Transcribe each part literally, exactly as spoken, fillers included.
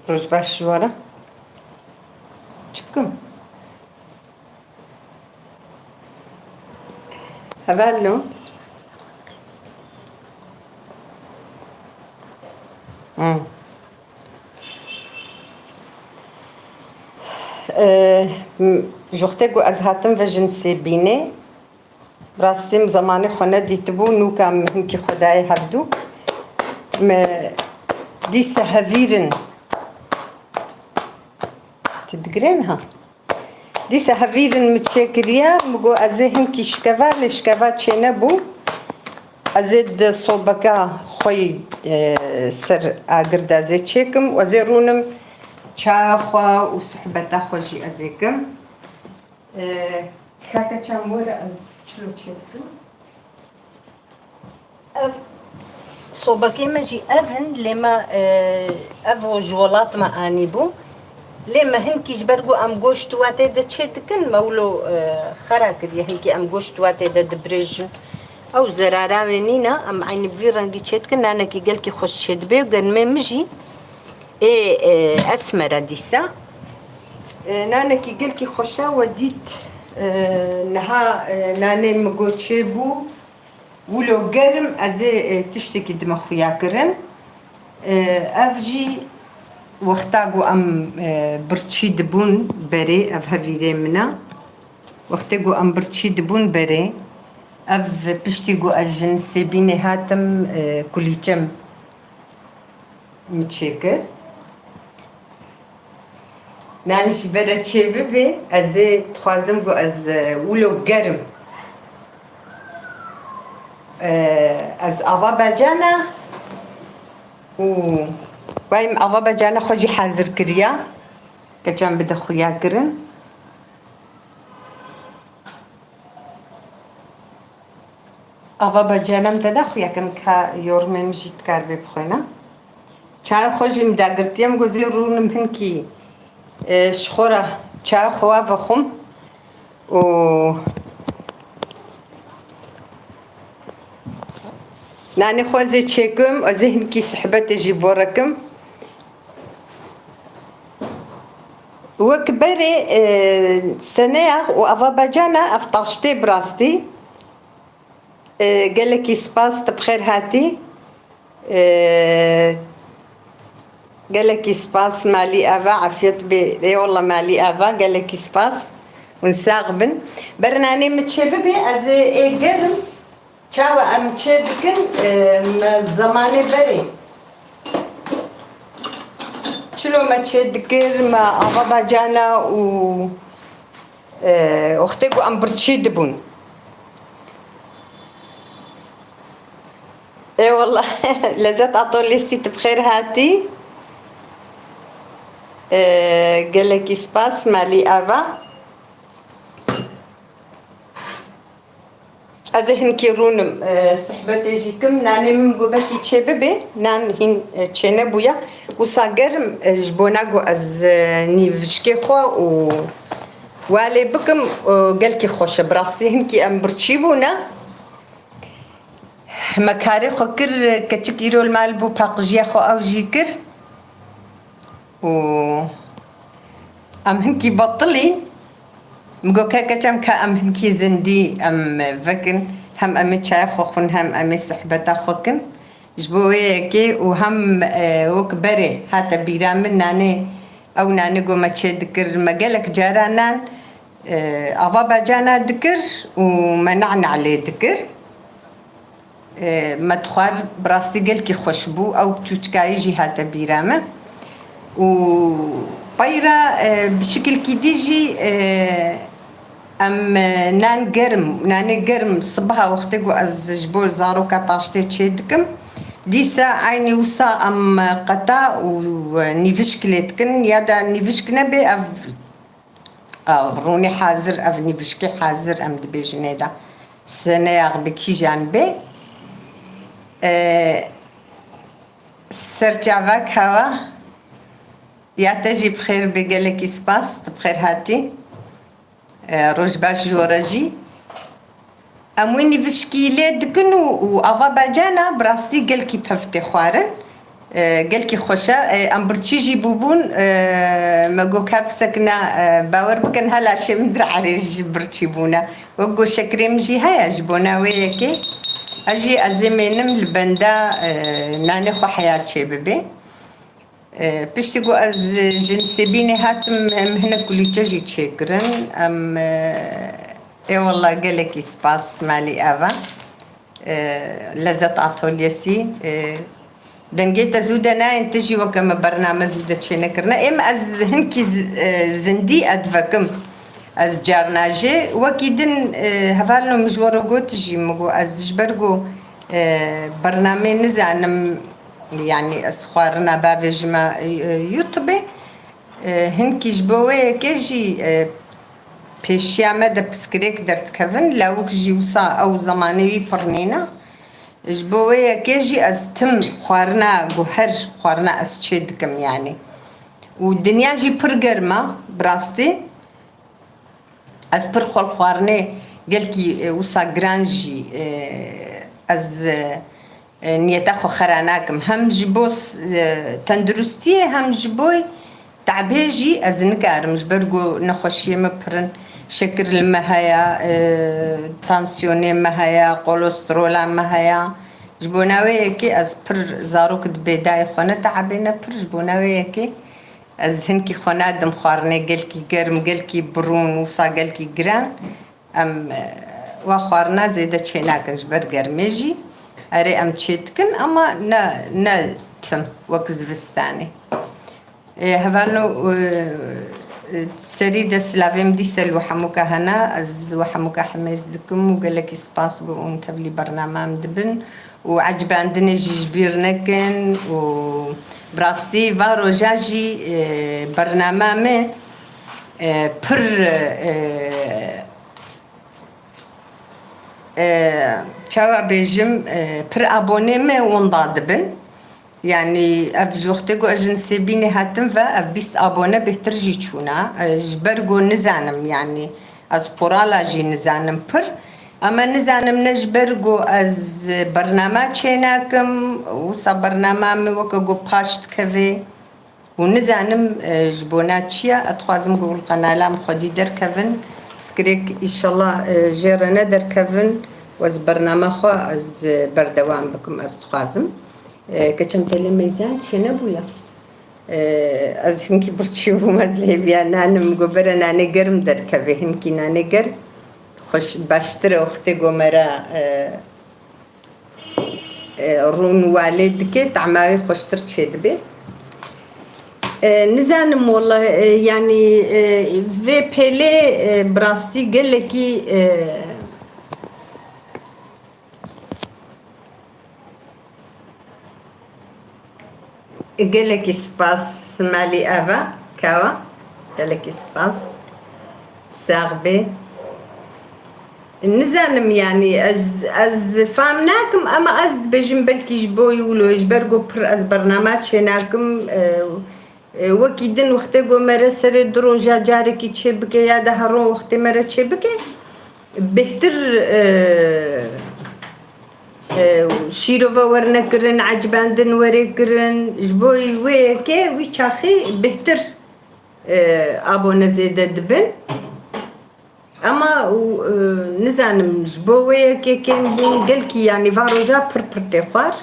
Roj baş ji we re. Çi bikim? Hevalno. Hmm. Ee, m-, ji wextê ku ez hatim ve jin sêbînê, bi rastî min zemanê xwe nedîtibû, nûka min hinkî xwe dayê hevdû. Me dîsa hevîrin. Tu digirên ha? Dîsa hevîrin min çêkiriye, min got ez ê hinkî şikeva, lê şikeva çênebû. Ez ê di sobeka xwe yî, e, ser agir de ez ê çêkim û ez ê rûnim çaya xwe û sohbeta xwe jî ez ê kim. E, kaka çam were ez çilo çêbikim. Ev sobekê me jî ev in, lê me, e, ev o ji welat me anîbû. Lê me hinkî ji ber ku em goşt wa tê de çê dikin, me wilo, e, xera kiriye. Hinkî em goşt wa tê de dibirêjin. Ew zerara wê nîne, em eynî bi vî rengî çê dikin, nanekî gelkî xweş çê dibe û genimê min jî ê, e, esmer e dîsa. E, nanekî gelkî xweş e, we dît, e, niha, e, nanê min got çêbû. Wilo germ ez ê, e, tiştekî dime xuya kirin. E, ev jî wexta ku em, e, birçî dibûn berê, ev hevîrê min e. Wextê ku em birçî dibûn berê, ev piştî ku ez jin sêbînê hatim, e, kulîçe min çêkir. Nan ji bere çê bibe, ez ê dixwazim ku ez, e, wilo germ. E, ez ava becana û wayim ava becana xwe jî hazir kiriya. Keçan bide xuya kirin. Ava bacana min te da xuya kirin ka yormê min jî dikar bê bixwêne. Çaya xwe jî min dagirtiye, min got zê rûnim hinkî, e, ji xwe re çaya xwe wa vexwim û nanê xwe zê çêkim, ez ê hinkî sihbetê jî bo re kim. Wek berê, e, seneya û ava bacana ev taştê bi rastî. E, gelekî spas, tu bi xêr hatî. E, gelekî spas, malî ava, afiyet bê. Ê walla malî ava, gelekî spas. Hûn sax bin. Bernanê min çê bibe, ez ê, ê gerim. Çawa em çê dikin, e, me zemanê berê. Çilo me çê dikir, me ava bacana û, e, wextê ku em birçî dibûn. Ê wela, Lezet Atolyesi tu bi xêr hatî. E, gelekî spas, malî ava. Ez ê hinkî rûnim, e, sohbetê jî kim, nanê min got belkî çê bibe, nan hîn, e, çê nebûya. Wisa gerim, e, ji bona ku ez, e, nîvişkê xwe û walê bikim, e, gelkî xweş e. Bi rastî hinkî em birçî bûne. Me karê xwe kir, keçik îro li mal bû, paqijiya xwe ew jî kir. Û em hinkî betilî. Min got, ke keçem ka em hinkî zindî em vekin. Hem em ê çaya xwe xwin, hem em ê sohbeta xwe kin. Ji bo wê yekê û hem, e, wek berê hate bîra min nanê, ew nanê got me çê dikir. Me gelek cara nan, e, ava bacana dikir û me nana lê dikir. E, me dixwar, bi rastî gelkî xweş bû. Ew çûçikayî jî hate bîra min. Û peyra, e, bi şikilkî dî jî, e, em, e, nan germ, nanê germ sibiha wextê ku ez ji bo zaroka taştê çê dikim. Dîsa eynî wisa em qeta û nîvişk lê dikin ya da nîvişk nebe ev Ev rûnê hazir, ev nîvişkê hazir em dibêjinê de. Seneyax bi kîjan bê? E, serçavak hewa. Ya te jî bi xêr bê, gelekî spas, tu bi xêr hatî. E, roj baş ji we re jî. Em wê nîvişkî lê dikin û, û ava bacana bi rastî gelkî pev tê xwarin. E, gelkî xweş e. E, em birçî jî bûbûn. E, me got, ka bisekine, e, bawer bikin, hela şê min dir erê ji birçî bûne. Wek got, şekerê min jî heye, ji bona wê yekê ez jî ez ê mênim li benda, e, nanê xwe heya çê bibe. E, piştî ku ez ji Nisêbînê hatim, em hinek kulîçe jî çêkirin. Em, e, ê wallah, gelekî spas malî eva. E, Lezet Atolyesî, e, dengê te zû de nayên, tu jî weke me bername zû de çênekirine. Êm ez hinkî z-, e, zindî edvekim. Ez carna jê wekî din, e, hevalno min ji we re got jî, min got ez ji ber ku, e, bernameyê nizanim, yanî ez xwarina bavêjime, e, YouTubeê. E, hinkî ji bo wê yekê jî, e, pêşiya me de piskirêk derdikevin, lawik jî wisa ew zemanê wî pir nîne. Ji bo wê yekê jî ez tim xwarina guher, xwarina ez çê dikim yanî. Û dinya jî pir germ e, bi rastî. Ez pir xwe li xwarinê gelkî, e, wisa giran jî, e, ez, e, e, niyeta xwe xera nakim. Hem ji bo s-, e, tenduristiyê hem ji bo te'bê jî ez nikarim. Ji ber ku nexweşiyê me pir in, şekir li me heye, e, tansiyonê me heye, kolesterola me heye. Ji bona wê yekê ez pir zarok dibê dayê xwe ne te'bê ne pir. Ji bona wê yekê ez hinkî xwe nadim xwarinê gelkî germ, gelkî birûn, wisa gelkî giran. Em, e, wa xwarina zêde çênakin ji ber germê jî. Erê, em çê dikin ama ne, ne tim wek zivistanê. E, hevalno, e, serî de silavê min dîse li we hemûka hene. Ez we hemûka hemêz dikim û gelekî spas ku hûn tevlî bernama min dibin û ecibandinê jî ji bîr nekin û bi rastî va roja jî, e, bernama me, e, pir, e, e, çawa bêjim, e, pir abonê me winda dibin. Yanî ev ji wextê ku ez ji Nisêbînê hatim ve, ev bîst abone bêhtir jî çûna. E, ji ber ku nizanim, yanî ez qorala jî nizanim pir. Ama nizanim ne ji ber ku ez bernama çênakim, wisa bernama min weke ku paş dikeve. Û nizanim, e, ji bona çi ye, ez dixwazim ku li qenala min xwedî derkevin, piskirêk, îşallah, e, jê re nederkevin û ez bernama xwe ez, e, berdewam bikim, ez dixwazim. E, keçem te lê meyzan çênebûye. E, ez hinkî birçî bûm, ez lê hêviya nanim, got bere nanê germ derkeve, hinkî nanê germ xweş, baştir e, wextê ku me re, e, e, rûn walê dike, tahma wê xweştir çêdibe. E, nizanim wela, e, yanî, e, vê pêlê, e, bi rastî gelekî, e, gelekî spas Simalî Eva Kawa. Gelekî spas. Sax bê. Nizanim, yanî ez, ez fam nakim, ama ez dibêjim belkî ji bo wilo, ji ber ku pir ez bernama çênakim, e, e, wekî din wextê ku me re serê du roja carekî çêbike ya de her roj wextê me re çêbike, bêhtir, e, e, şîrove werne kirin, ecibandin were kirin, ji bo wê yekê wî çaxî bêhtir, e, abone zêde dibin. Ema û, e, nizanim ji bo wê yekê kêm bûn, gelkî, yanî van roja pir pir tê xwar.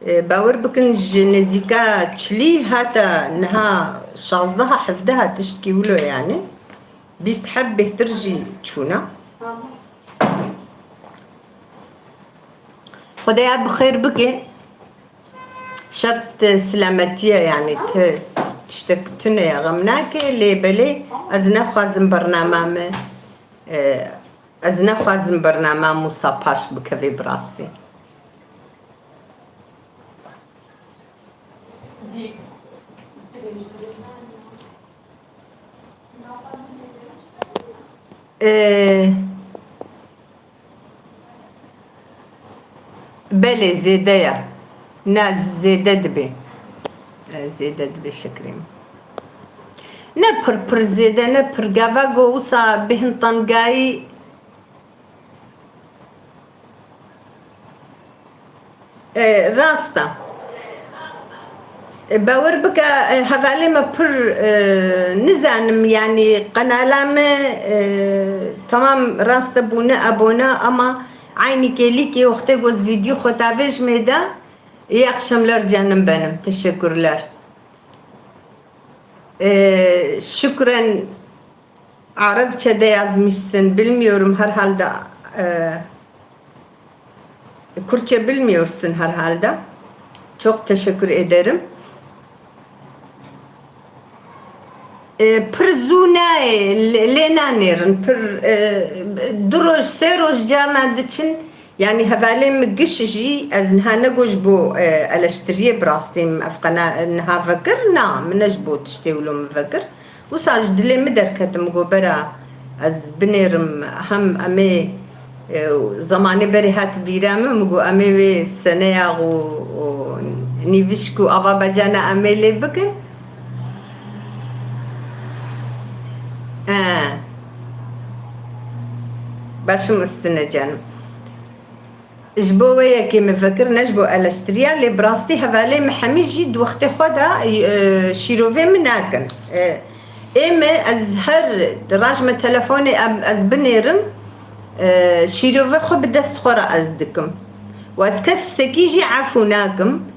E, bawer bikin, ji nêzîka çilî hata niha şazdeha, hevdeha tiştkî wilo, yanî bîst heb bêhtir jî çûne. Xwedê ya bi xêr bike. Şert silametiye, yanî ti tiştek tune ye, xem nake, lê belê ez nexwazim bernama me, e, ez nexwazim bernama Mûsa paş bikeve bi rastî. E, Belê, zêde ye. Ne, zêde dibe. E, zêde dibe şekerê min. Ne pir pir zêde, ne pir gava ku wisa bêhin tengayî. E, rast e. E, bawer bike, e, hevalê me pir, e, nizanim, yanî qenala me, e, tamam rast e bûne, ebûne, ama eynî kêlîkê wextê ku ez vîdyo xwe tavêj mêde, iyi akşamlar canım benim, teşekkürler. E, şükren Arapça da yazmışsın, bilmiyorum herhalde, e, Kürtçe bilmiyorsun herhalde. Çok teşekkür ederim. E, pir zû nayê, lê, lê nanêrin, pir, e, du roj, sê roj carna diçin, yanî hevalê min giş jî, ez niha ne ku ji bo, e, eleştiriyê bi rastî min ev qena-, niha vekir, na, min ne ji bo tiştê wilo min vekir. Wisa ji dilê min derketim, got bera ez binêrim, hem em ê, e, zemanê berê hat bîra min, min got em ê wê seneya û, û nîvişk û ava becana em ê lê bikin. He. Başım üstüne canım. Ji bo wê yekê min vekir, ne ji bo eleştiriya, lê bi rastî hevalê min hemî jî di wextê xwe de, e, şîrovê min nakin. E, ê min, ez her raj me telefonê em, ez binêrim, e, şîrovê xwe bi dest xwe re ez dikim. Û ez kesekî jî efû nakim.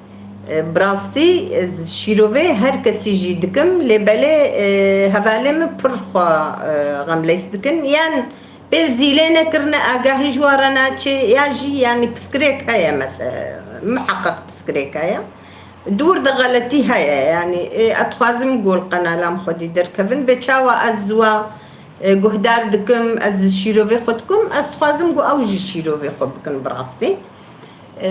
E, bi rastî ez şîrovê her kesî jî dikim, lê belê, e, hevalê min pir xwe, e, xemlês dikin. Yan Pêl zîlê nekirine, agahî ji wan re naçê, ya jî, yanî, piskirêk heye, mese-, miheqeq piskirêk heye. Di wir de xeletî heye, yanî, ê, ez dixwazim ku li qenalam xwedî derkevin. Bê çawa ez wa, e, guhdar dikim, ez şîrovê xwe dikim, ez dixwazim ku ew jî şîrovê xwe bikin bi rastî. E,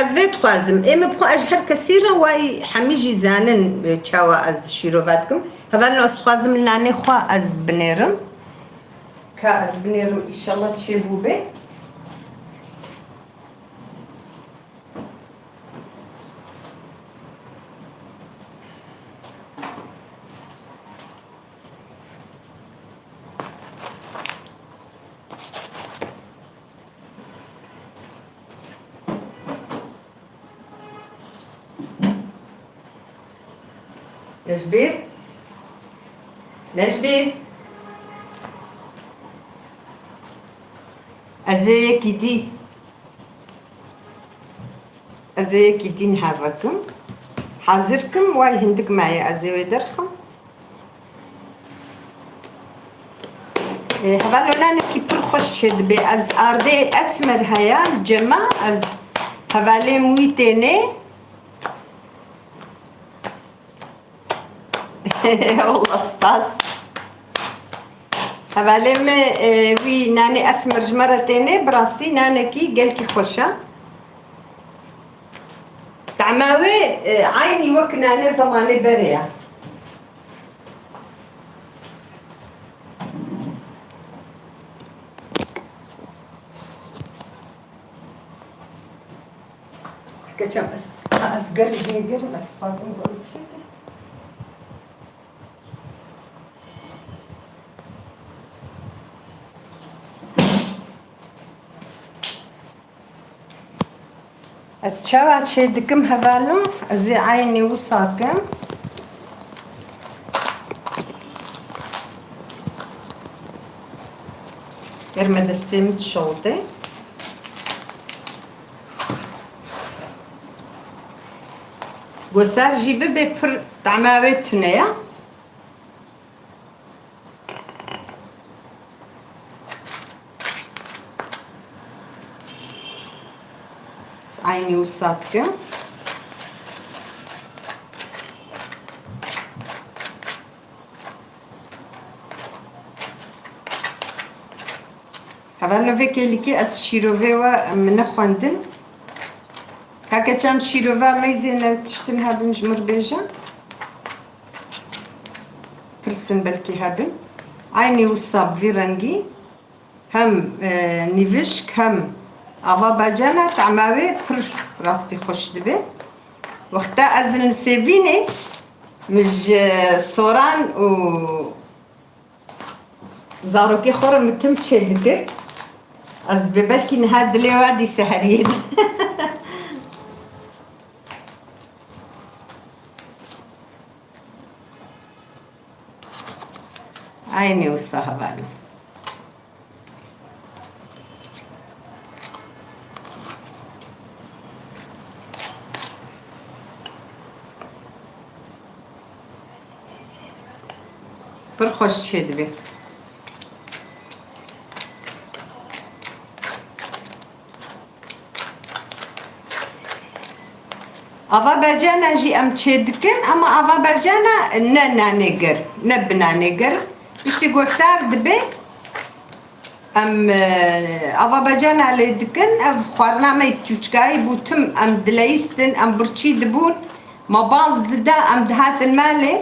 Ez vê dixwazim. Ê min bixwe ez ji her kesî re way hemî jî zanin, e, çawa ez şîrova dikim. Hevalno ez dixwazim nanê xwe ez binêrim. Ka ez binêrim, înşallah çêbû bê. Necbîr? Necbîr? Ez ê yekî dî, ez ê yekî dî niha vekim. Hazir kim, way hindik maye ez ê wê derxim. E, hevalno nanekî pir xweş çêdibe. Ez ardê esmer heya, cema, ez hevalê min wî tênê. Allah spas. Hevalê min, e, wî nanê esmer ji me re tênê, bi rastî nanekî gelkî xweş e. Tahma wê, e, eynî wek nanê zemanê berê ye. Keçem ez, ha, ev ger jê gerim, ez dixwazim ku ew çêkim. Ez çawa çê dikim hevalno, ez ê eynî wisa kim. Ger me destê min dişewitê. Gosar jî bibe pir tahma wê tune ya. Eynî wisa dikim. Hevalno vê kêlîkê ez şîrovê we min nexwendin. Ka keçem şîrova meyzê ne tiştin hebin ji mir bêje. Pirsin belkî hebin. Eynî wisa bi vî rengî. Hem, e, nîvişk hem ava bacana tahma wê pir rastî xweş dibe. Wexta ez li nisêbînê min ji soran û zarokê xwe re min tim çêdikir. Ez dibê belkî niha dilê we dîse heriyê. Eynî wisa hevalno. Pir xweş çêdibe. Ava bejana jî em çêdikin, ama ava bejana ne nanê gir, ne bi nanê gir. Piştî ku sar dibe, em, e, ava bejana lê dikin, ev xwarina me yê çûçikayî bû, tim em dileyistin, em birçî dibûn, me baz dida, em dihatin malê.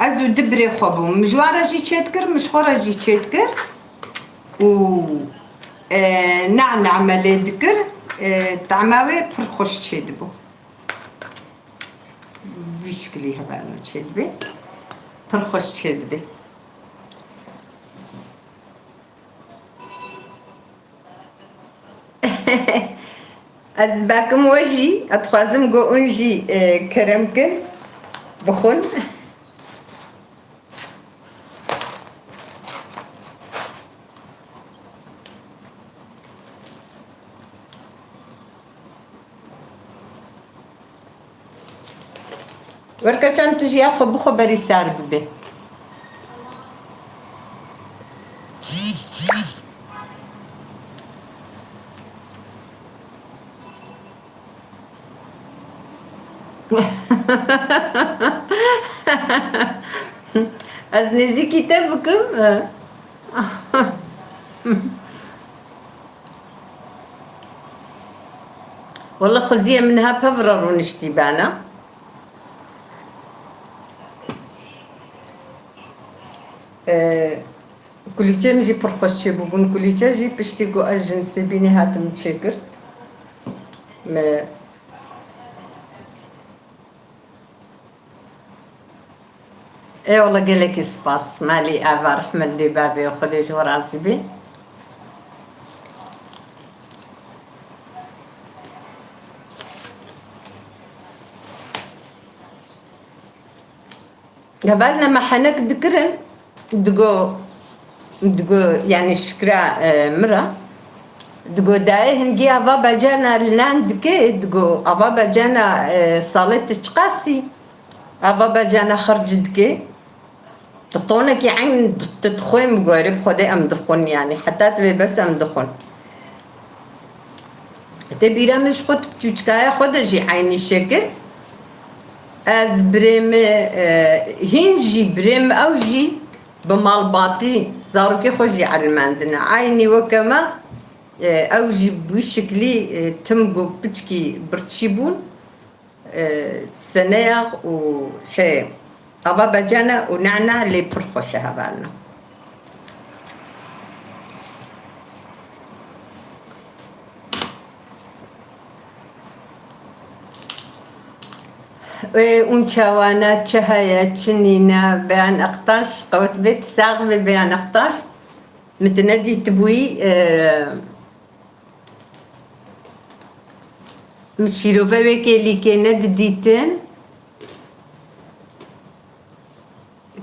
Ez û du birê xwe bûm. Min ji wan re jî çêdikir, min ji xwe re jî çêdikir. Û, e, nana me lê dikir, e, tema wê pir xweş çêdibû. Vî şikilî hevalno çêdibê. Pir xweş çêdibê. Ez dibekim we jî, ez dixwazim ku hûn jî, e, kerem kin, bixwin. Werke çend tu jî ya xwe bixwe berî sar bibe. Ez nêzîkî te bikim. Wele xweziyê min ha pevra rûniştî bana. Ee, kulîçê min jî pir xweş çêbûbûn. Kulîçe jî piştî ku ez ji Nisêbînê hatim çêkir. Me Ê wele gelekî spas. Malî ava rehmet lê bavê Xwedê ji we razî bê. Hevalna me henek dikirin, digo, digo, yani şikra, e, mira. Digo dayê hingî ava bacana li nan dike, digo ava bacana, e, salê tu çiqasî? Ava bacana xerc dike. Tu tonekî eyn tu dixwê, min gorî bi Xwedê em dixwin, yani heta divê bes em dixwin. Te bîra min ji xwe tu çûçikaya xwe de jî eynî şekil. Ez birê min, e, hîn jî birê min ew jî bi malbatî zarokê xwe jî elimendine. Eynî weke me, e, ew jî bi wî şiklî, e, tim ku piçkî birçî bûn. E, seneya û şey, ava bacana û nana lê pir xweş e hevalno. E, ûn çawana çi heye, çi nîne, Beyan Aktaş, qewet bê, tu sax bê Beyan Aktaş. Min tu nedîtibûyî, e, Min şîrove wê kêlîkê nedidîtin.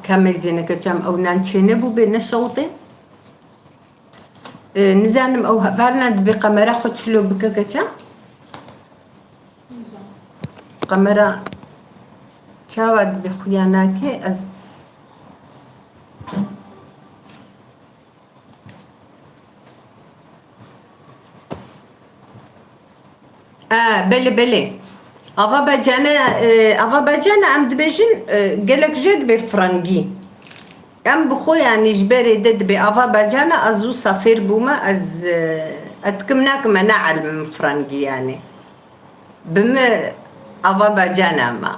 Ka meyzêneke çem ew nan çênebû bê neşewitê. E, nizanim ew hevalna dibê qemera xwe çilo bike keçe. Qemera çawa dibê xuya nake ez. A, belê, belê. Ava bacana, e, ava bacana em dibêjin, e, gelek jê dibê frengî. Em bi xwe, yanî ji berê de dibê ava bacana, ez wisa fêr bûme, ez, e, ez dikim nakim, me neelimim frengî, yanî. Bi min ava bacana me.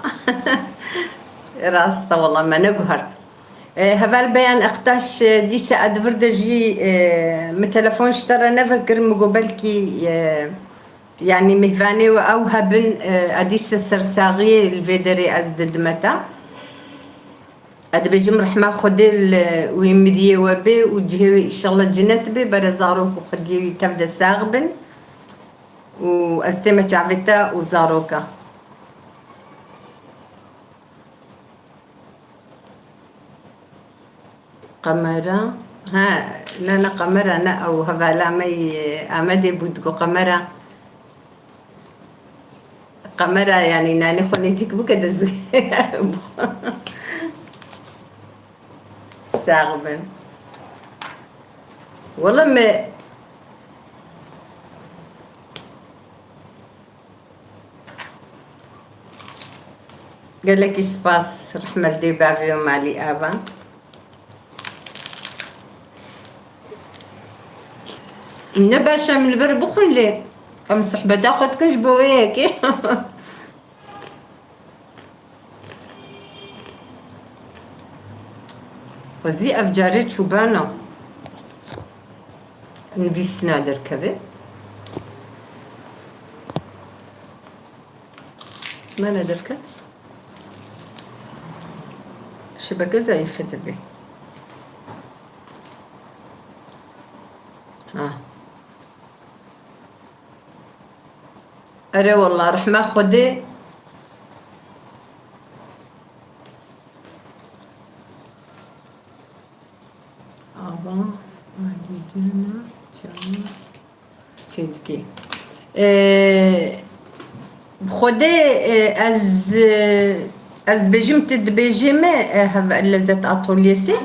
Rast e, wela me neguhert. E, heval Beyan Ektaş, e, dîse ez di vir de jî, e, min telefon ji te re nevekir, min got belkî, e, yanî mêvanê we ew hebin, e, ez dîse sersaxiyê li vê derê ez didime te. Ez dibêjim rehma Xwedê li wî miriyê we bê û cihê wî îşallah cinet bê, bere zarok û xwediyê wî tev de sax bin. Û ez tême çavê te û zaroka. Qemera? Ha, ne, ne qemera, ne, ew hevala me yê Amedê bû, digo qemera. Qemera, yanî nanê xwe nêzîk bike, dez. Sax bin. Wele me Gelekî spas, rehmet dê bavê û malî ava. Ne baş em li vir bixwin lê em sohbeta xwe dikin ji bo wê yekê. Xwezî ev carê çûbana nivîsina derkeve. Me ne derket. Şebeke zayîfe dibe. Ha. Ere wallah, rehma Xwedê. Ava, alîcana, çawa çêdikê. Ee, Xwedê, e, ez, e, ez dibêjim, tu dibêjê me, e, hev-, Lezet Atolyesi.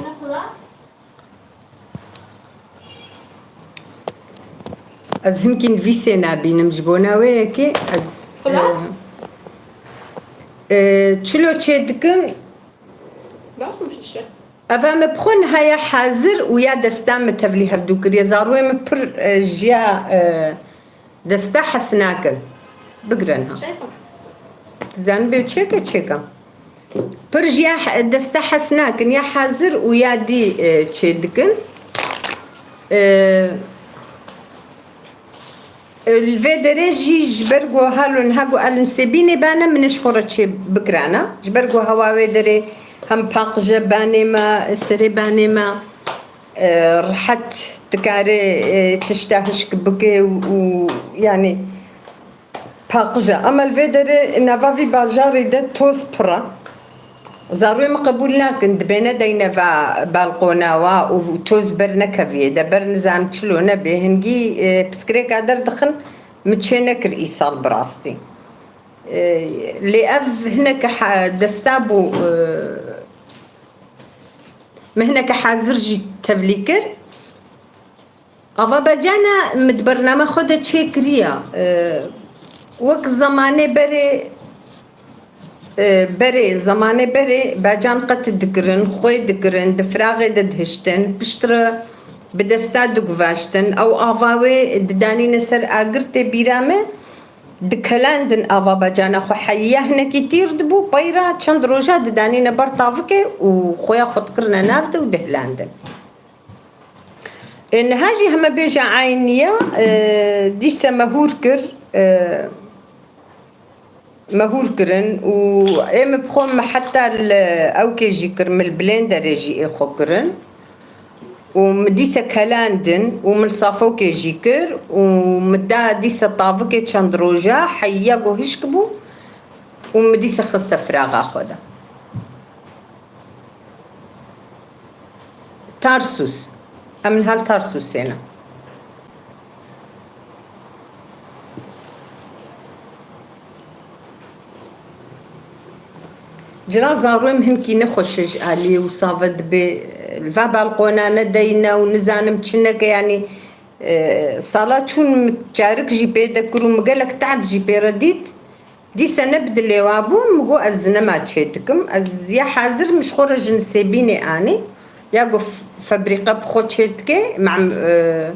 Ez hinkî nivîsê nabînim, ji bona wê yekê ez, Xilas? e, e, çilo çê dikim. Baş mı fişe? Eva me bi xwe niha ya hazir û ya desta me tevlî hevdû kiriye. Zarwê me pir, e, jiya, e, desta hes nakin. Bigire niha. Şayfa. Dizanin bê çêke çêka. Pir ji ya he-, desta hes nakin, ya hazir û ya dî, e, çê dikin. E, e, li vê derê jî ji ber ku halo niha ku el nisêbînê bane, min ê ji xwe re çê bikirana. Ji ber ku hewa wê derê hem paqije banê me, serê banê me, e, rehet dikare, e, tişta hişk bike û, û, yanî, paqij e. Ama li vê derê nava vî bajarê de toz pir e. Zarwê min qebûl nakin, dibêne deyne va balqona wa û toz ber nekeviyê de, ber nizam çilo nebe. Hingî, e, piskirêka derdixin, min çê nekir îsal bi rastî. E, lê ev hineke ha-, desta bû, e, min hineke hazir jî tevlî kir. Ava bacana min di bername xwe de çêkiriya. E, wek zemanê berê, e, berê, zemanê berê bacan qet dikirin, xwê dikirin, di firaxê de dihiştin, piştre bi desta diguvaştin. Ew ava wê didanîne ser agirtê bîra me, dikelandin ava bacana xwe heyiya hinekî tîr dibû, peyra çend roja didanîne ber tavikê û xweya xwe dikirine nav de û dihilandin. Ê, niha jî heme bêje eynî ye, e, dîse me hûr kir, e, me hûr kirin û ê min bi xwe me heta li ewkê jî kir, min li blenderê jî ê xwe kirin û min dîse kelandin û min safokê jî kir û min da dîse tavikê çend roja heyiya ku hişk bû û min dîse xiste firaxa xwe de. Tarsus. Em niha li Tarsusê ne. Cira zarwê min hinkî nexweş e ji aliyê wisa ve dibe, li va balqona nedeyne û nizanim çi neke, yanî, e, sala çûn min carik jî pê de kir û min gelek te'b jî pê re dît. Dîse ne bi dilê wa bû, min got, ez nema çê dikim. Ez ya hazir, min ji xwe re ji Nisêbînê anî. Ya got, f-, febrîqe bi xwe çê dike, mem-, e,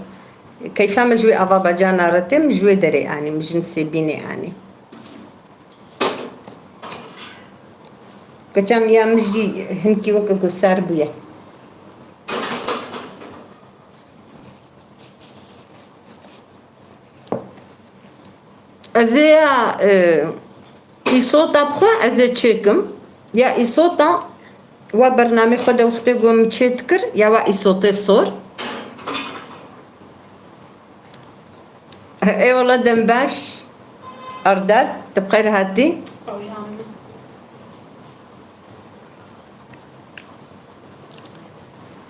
keyfa min ji wê ava bacana re tê, min ji wê derê anî, min ji Nisêbînê anî. Keça min ya min jî hinkî weke ku sar bûye. Ez ê ya, e, îsota bi xwe ez ê çêkim. Ya îsota Wa bernamê xwe de wextê ku min çê dikir, ya wa îsotê sor. Ê wele dem baş, Erdal, tu bi xêr hatî.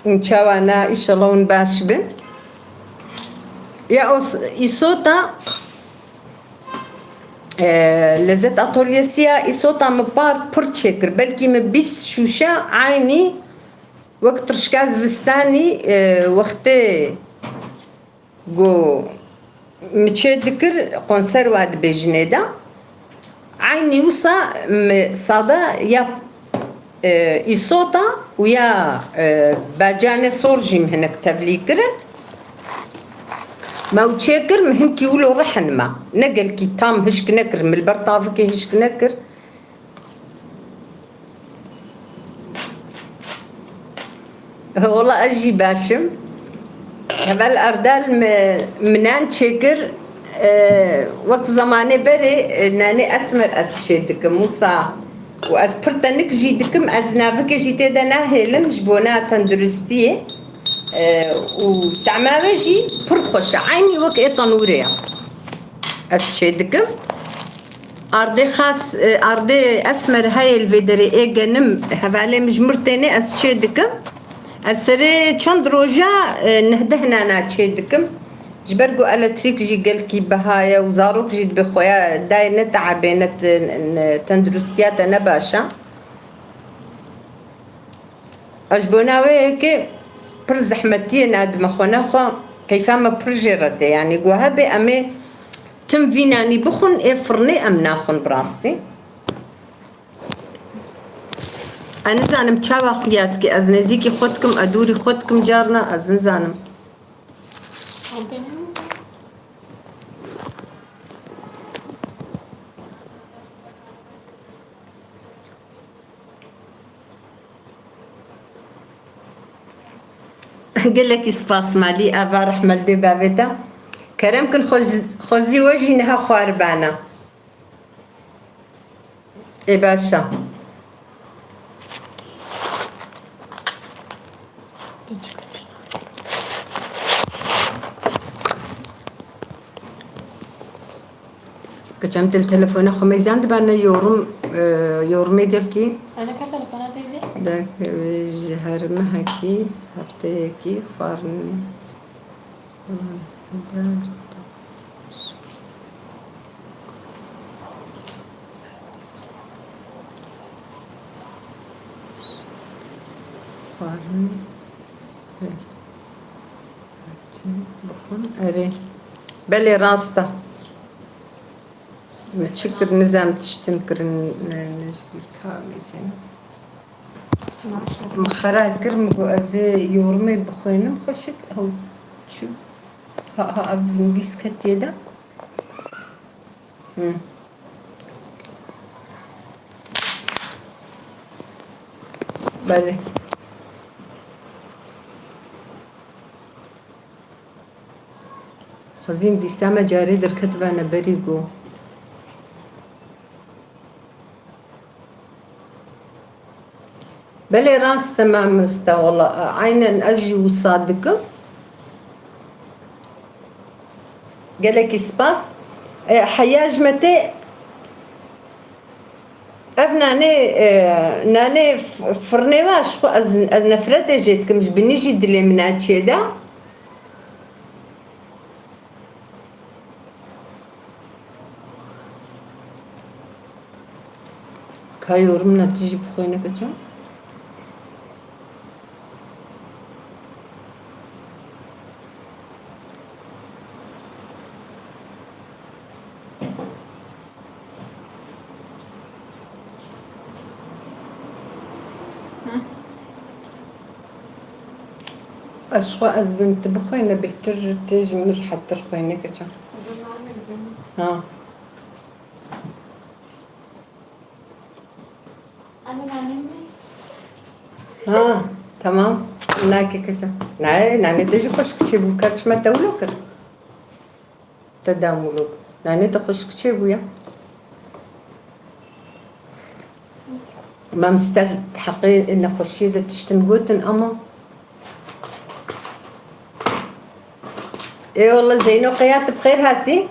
Hûn çawa ne, înşallah hûn baş bin. Ya o s-, îsota, e, Lezzet Atölyesi ya îsota min par pir çêkir. Belkî min bîst şûşe eynî wek tirşka zivistanî, e, wextê ku min çê dikir, konserva dibêjinê de. Eynî wisa min sada ya, e, îsota û ya, e, bacanê sor jî min hinek tevlî kirin. Me ew çêkir, min hinkî wilo rihin me. Ne gelkî tam hişk nekir, min li ber tavikê hişk nekir. Wala ez jî baş im. Heval Erdal mi, min nan çêkir, e, wek zemanê berê, e, nanê esmer ez çê dikim. Wisa û ez pir tenik jî dikim, ez navikê jî tê de nahêlim ji bona tenduristiyê. E, û tema wê jî pir xweş e. Eynî wek ê tenûrê ye. Ez çê dikim. Ardê xas, e, ardê esmer heye li vê derê ê genim, hevalê min ji mir tênê ez çê dikim. Ez serê çend roja, e, neh deh nana çê dikim. Ji ber ku elektrîk jî gelkî biha ye û zarok jî dibê xweya dayê ne teebê, ne te-, ne tenduristiya te ne baş e. Ez ji bona wê yekê pir zehmetiyê nadime xwe, nexwe keyfa me pir jê re tê. Yanî ku hebe em ê tim vî nanî bixwin, ê firnê em naxwin bi rastî. Ez nizanim çawa xuya dike, ez nêzîkî xwe dikim, ez dûrî xwe dikim, carna ez nizanim. Gelekî spas malî, ava rehme li dê bavê te. Kerem kin xwez-, xwezî we jî niha xwar bana. Ê baş e. Geçen til telefona xwe meyzan dibane yorum, e, yorumê gelkî. Ana ka telefona teyde? Belkî ji her mehekî, hefteyekî xwarin. Xwarin. Bixwin. Erê. Belê, rast e. Min çi kir, nizam tiştin kirin, ne, ne ji bîr ka mêzin. Min xera kir, min got, ez ê yorumê bixwînim, xweşik, ew çû. Ha, ha, ev nivîs ketiye de. Hı. Belê. Xwezîm dîsa me carê derketibane berî ku. Belê rast e mamoste, wela, e, aynen ez jî wisa dikim. Gelekî spas. E, heya ji me tê ev nanê, e, nanê f-, firnê wa ji xwe ez, ez nefretê jê dikim, ji binî jî dilê min naçê de. Ka yorum na tijî bixwîne keça? Ez xwe ez bin, tu bixwîne bêhtir tê ji min rehettir xwîne keça. Ha. Ha, tamam. Nake keça. Nayê, nanê te jî xweşik çêbû. Ka çima te wilo kir? Te dam wilo. Nanê te xweşik çêbû ya. Mamoste, heqê nexweşiyê de tiştin gotin ama. Ê wele Zeyno, qeya tu bi xêr hatî?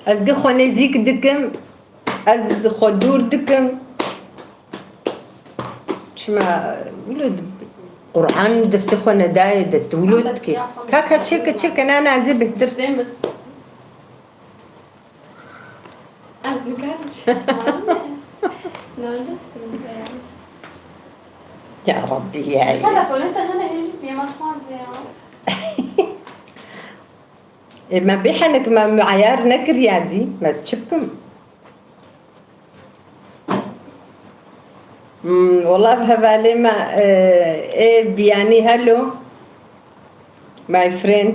Ez gi xwe nêzîk dikim, ez xwe dûr dikim. Çima wilo di-, Qur'an destê xwe nedayê de, tu wilo dikî? Ka, ka, çêke, çêke, na, na, ez ê bêhtir. Ez nikarim çi? Nerede sıkıntı ya? Ya Rabbi ya. Telefonun da hene hêjî diye matfazı ya. E, me bêhenik me muayar nekiriya dî, me ez çi bikim? Hmm, wela bi hevalê me, e, ê Biyanî, hello, my friend.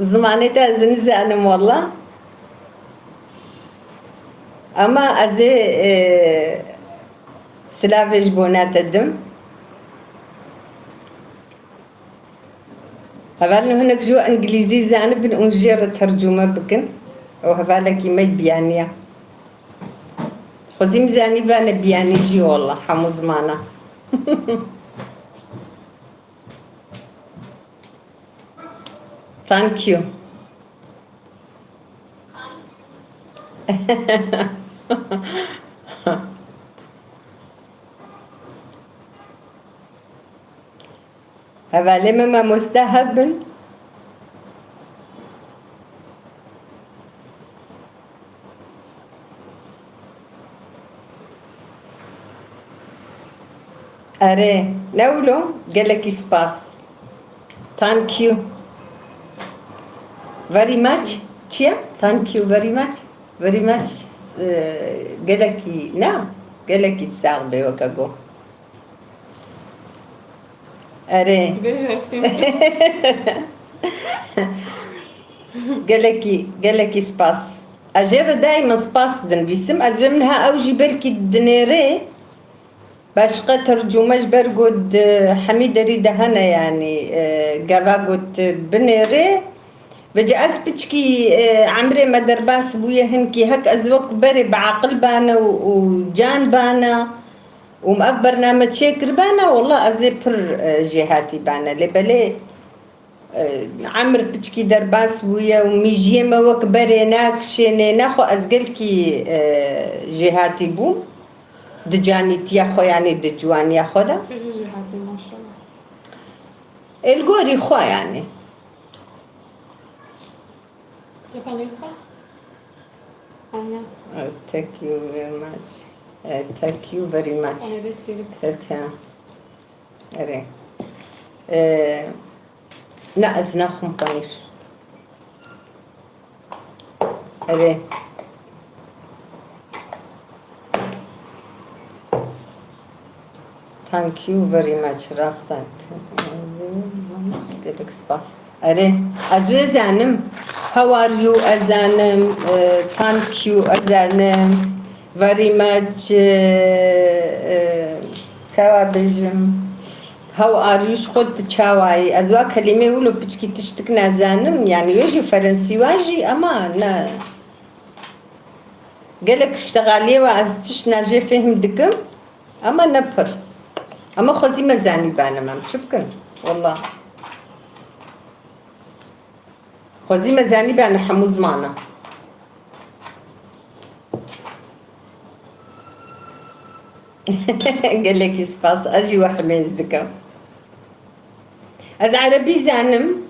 Zimanê te ez nizanim wela. Ama ez ê, e, silavê ji bona te dim. Hevalên hinek ji we îngilîzî zanibin û jê re tercûme bikin. Ew hevalekî me Biyaniya. Xwezî min zanîbane Biyanî jî wela hemû zimana. Thank you. Hevalê me mamoste hebin. Erê, ne wilo, gelekî spas. Thank you very much. Çi ye? Thank you very much. Very much. E, gelekî, na, gelekî sax be weke got. Erê. Gelekî, gelekî spas. Ez jê re daîma spas dinivîsim. Ez bêm niha ew jî belkî dinêrê. Başqa tercûme ji ber got di hemî derî de hene, yanî, e, gava got binêrê. Vêca ez piçkî, e, emrê me derbas bûye hinkî, hek ez wek berê bi aqil bane û, û can bane û em ev bername çêkiribane, wela ez ê pir, e, jêhatî bane. Lê belê, e, emir piçkî derbas bûye û mîjiyê me wek berê nakişênê, nexwe ez gelkî, e, jêhatî bûm di canîtiya xwe, yanî di ciwaniya xwe de. Pir jêhatî, maşallah. Ê li gorî xwe, yanî. Japanî xwe? Anya. Uh, thank you very much. Uh, thank you very much. Anya de sîrik. Thank you. Erê. Ee, na, ez naxwim panîr. Erê. Thank you very much. Rast e. Gelek spas. Erê, ez wê zanim. How are you? Ez zanim. Eh, thank you. Ez zanim. Very much. Eh, eh, çawa bêjim? How are you? Ji xwe tu çawa yî? Ez wa kelîmê wilo piçkî tiştik nazanim. Yani wê jî ferensî wa jî, ama ne. Gelek ştexaliyê we ez tişt najê fêhm dikim, ama ne pir. Ama xwezî me zanîbane, em çi bikin? Wallah. Xwezî me zanîbane hemû zimana. Gelekî spas, ez jî we himêz dikim. Ez erebî zanim.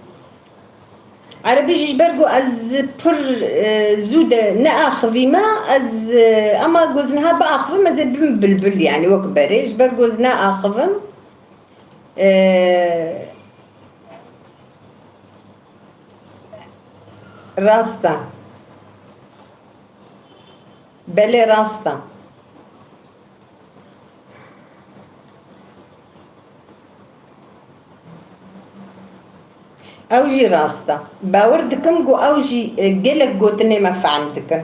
Erebî jî ji ber ku ez pir, e, zû de neaxivîme, ez, e, ama ku ez niha biaxivim, ez ê bibim bilbil, yanî wek berê. Ji ber ku ez neaxivim, e, rast e. Belê rast e. Ew jî rast e. Bawer dikim ku ew jî, e, gelek gotinê me fehm dikin.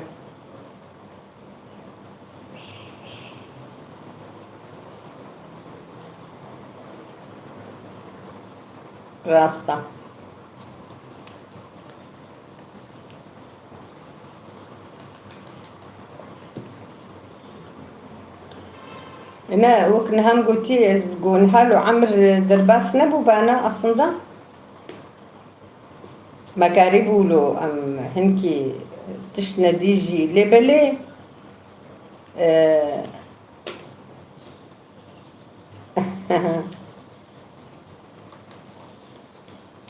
Rast e. Ne, wek niha min gotî, ez got niha lo emir derbas nebûbana aslında. Me karîbû lo em hinkî tişt nedî jî lê belê, e,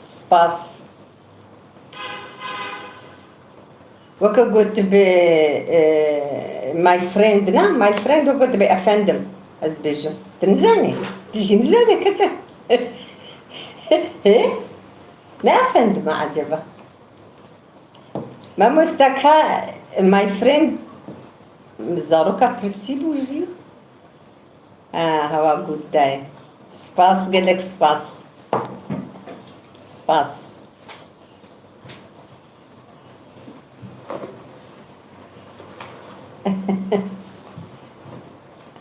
Spas. Weke gotibê, e, my friend, na? My friend weke gotibê efendim. Ez dibêjim. Tu nizanî? Tu jî nizanî, keçe? He? Ne efendim e acaba? Mamosta ka my friend zaroka pirsîbû jî? Ha, hewa gût dayê. Spas, gelek spas. Spas.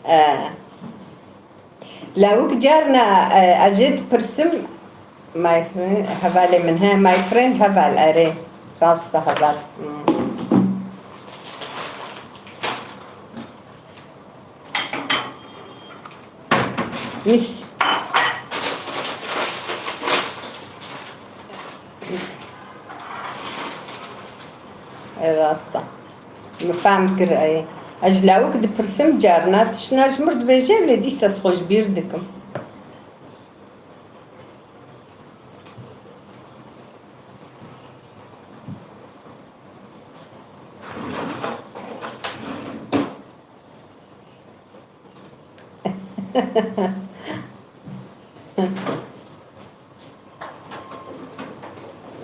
Eh. Lawik carna, eh, ez jê dipirsim, my friend, hevalê min, he, my friend, heval, erê. Rast e, heval. Hmm. Mis. E, rast e. Min fehm kir, e. Ez ji lawik dipirsim, carna tiştna ji mir dibêje, lê dîsa ez xwe ji bîr dikim.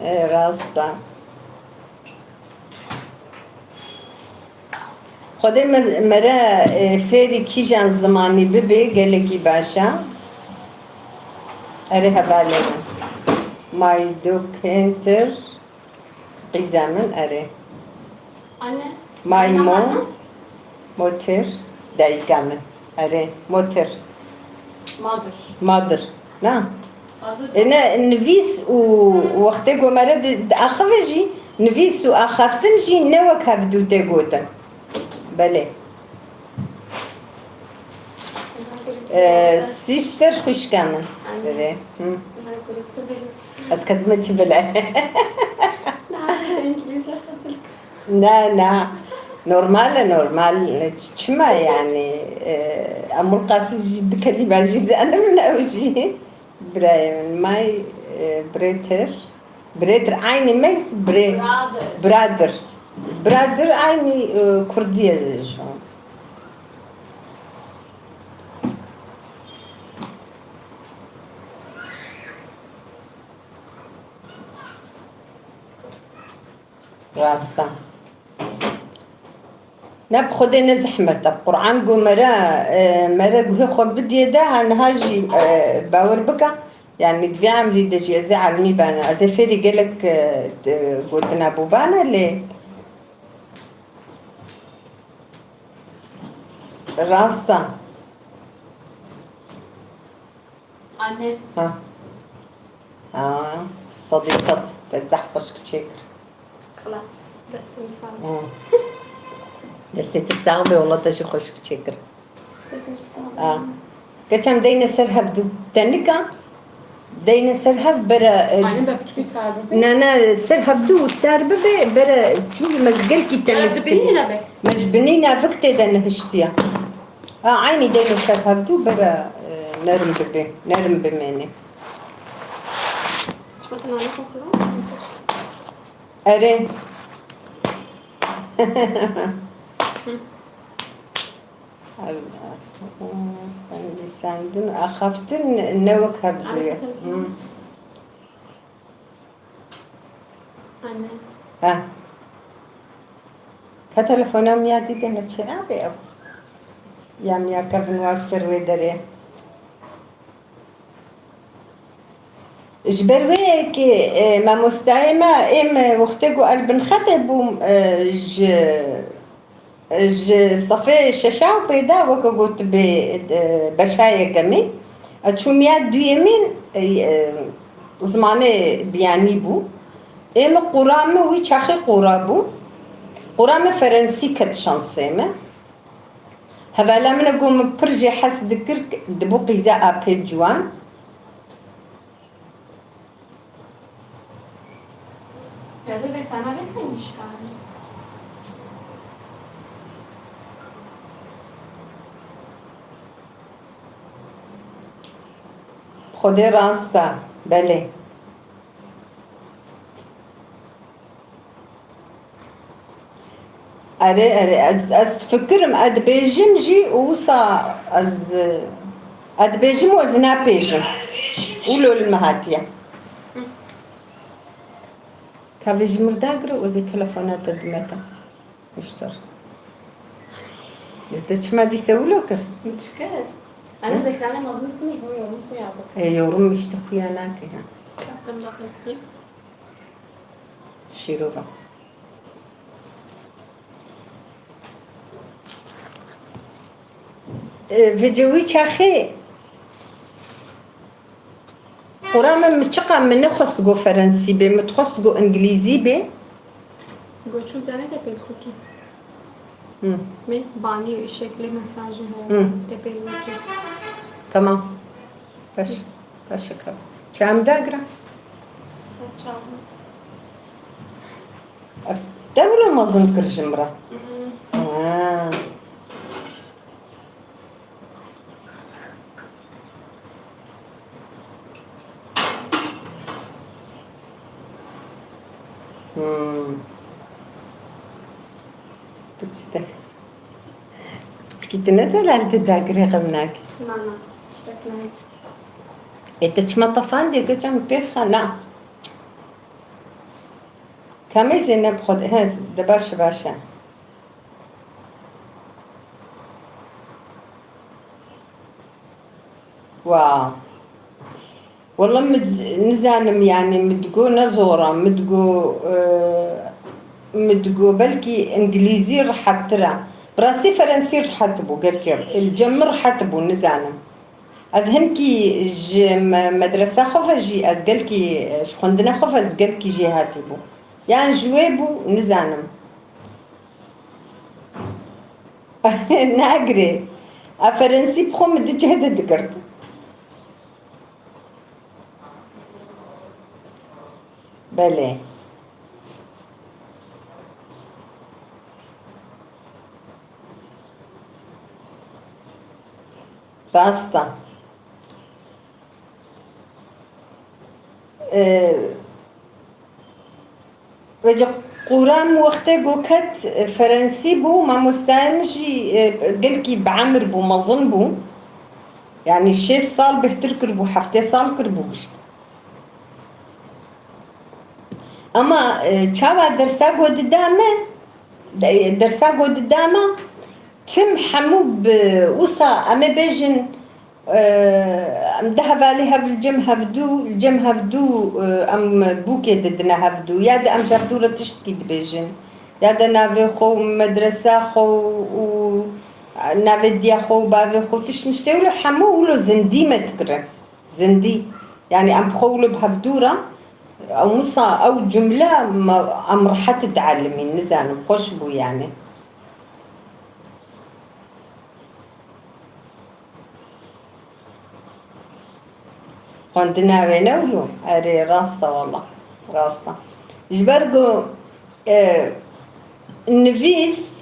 E, rast e. Xwedê me, mere, e, fêrî kîjan zimanî bibe, gelekî baş e. Erê hevalê min. May do kêntir. Qîza min, erê. Anne. May mo. Anne. Motir. Dayika min. Erê. Motir. Madir. Madir. Na? Madir. E, ne, nivîs û wextê ku mere di, diaxive jî, nivîs û axaftin jî ne wek hevdû tê gotin. Belê. Ee, sister xwişka min. Anne. Erê. Hı. Anne, kurik tu bî. Ez kedime çi bile. Na, İngilizce kabul kir. Na, na. Normal e, normal. Çima yani? Ee, em wil qasî jî di kelîme jî zanim ne ew jî. Birayê min. My, e, brother. Brother, aynî me, bre-, brother. Brother. Brother aynî, e, kurdî ye ji wan. Rast e. Ne bi Xwedê ne zehmet e. Quran got mere, e, mere guhê xwe bidiyê de, ha niha jî, e, bawer bike. Yani di vê emrî de jî ez ê elmî bana. Ez ê fêrî gelek, e, de-, gotina bû bana lê rast e. Anne. Ha. Ha, sedî sed. Te zehf xweşik çêkir. Xilas. Destê min sax be. Ha. Destê te sax be, wela te jî xweşik çêkir. Destê te jî sax be. Ha. Geç em deyne ser hevdû. Te nika deyne ser hev bere, e, Anne, be piçkî sar bibe. Ne, ne, ser hevdû sar bibe, bere, çû me gelkî te Bere nik dibînî kir. Ne be. Me ji binî navik tê de nihiştiye. A, eynî deyne ser hevdû bere, e, nerm bibe, nerm bimêne. Çiqas nane xwe xwe? Erê. Hı. Sen, sen dun axaftin ne wek hevdû ye. Hı. Anne. Ha. Ka telefona min ya dî bêne çênabe ew. Ya min ya kevin wa ser wê derê. Ji ber wê yekê, e, mamostayê me, êm, e, wextê ku el bin xetê bûm, e, ji Ji sefê şeşa û pêda weke gotibê, e, beşa yekemîn, e, çûmiya duyemîn, e, e, zimanê biyanî bû. Ê min qûra min wî çaxê qûra bû. Qûra min ferensî ket şansê min. Hevala min e, got min pir jê hez dikir, dibû qîza apê ciwan. Xwedê rast e, belê. Erê, erê, ez, ez difikirim, ez dibêjim jî û wisa ez, ez dibêjim û ez napêjim. Wilo li me hatiye. Ka vê ji mir dagire û ez ê telefona te dime te. Miştir. Te çima dîse wilo kir? Min çi kir? Ana zekrane mezin dikim ji bo yorum xuya bikim. E, yorum işte xuya nake ha. Kaptan bakayım. Şîrova. E, vêca wî çaxê qura min, min çiqa min nexwest go ferensî bê, min dixwest go îngilîzî bê. Go çû zane te pêl xwe kî. Hı. Me banî şeklê mesajê heye. Hı. Te pêl wekî. Tamam. Baş. Baş e ka. Çam dagira. Ser çavan. Ev te wilo mezin kir ji min re? Mhm. Ha. Hmm. Tu çi te? Piçkî tu ne zelal te dagirê xemnak? Na, na, tiştek nayê. Ê, te çima tefandê, geçen pêxa, na. Kamê Zeynep xwe, he, de baş e, baş e. Wa. Wala min d-, nizanim, yani, min digo ne zor e, min digo, e, min digo belkî îngilîzî rihettir e. Bi rastî ferensî rihet bû, gelkî li cem min rihet bû, nizanim. Ez hinkî ji me-, medresa xwe ve jî, ez gelkî, e, ji xwendina xwe ve ez gelkî jêhatî bûm. Yan ji wê bû, nizanim. Nagirê. A ferensî bi xwe min du cih de digirt. Belê. Rast e. Ee, Vêca Quran wextê ku ket, e, ferensî bû, mamostayê min jî, e, gelkî bi emir bû, mezin bû. Yani şêst sal bêhtir kiribû, heftê sal kiribû gişt. Ama, e, çawa dersa ku dida me, de-, dersa ku dida me, tim hemû bi wisa, em ê bêjin, e, em du hevalî hev li cem hevdû, li cem hevdû, e, em bûkê didine hevdû. Ya de em ji hevdû re tiştkî dibêjin. Ya de navê xwe û medresa xwe û, û navê diya xwe û bavê xwe, tişt miştê wilo hemû wilo zindî me dikirin. Zindî. Yani em bi xwe wilo bi hevdû re, ew wisa, ew cumle me, em rehet dielimîn, nizanim, xweş bû yani. Xwendina wê ne wilo? Erê, rast e wela. Rast e. Ji ber ku, e, nivîs,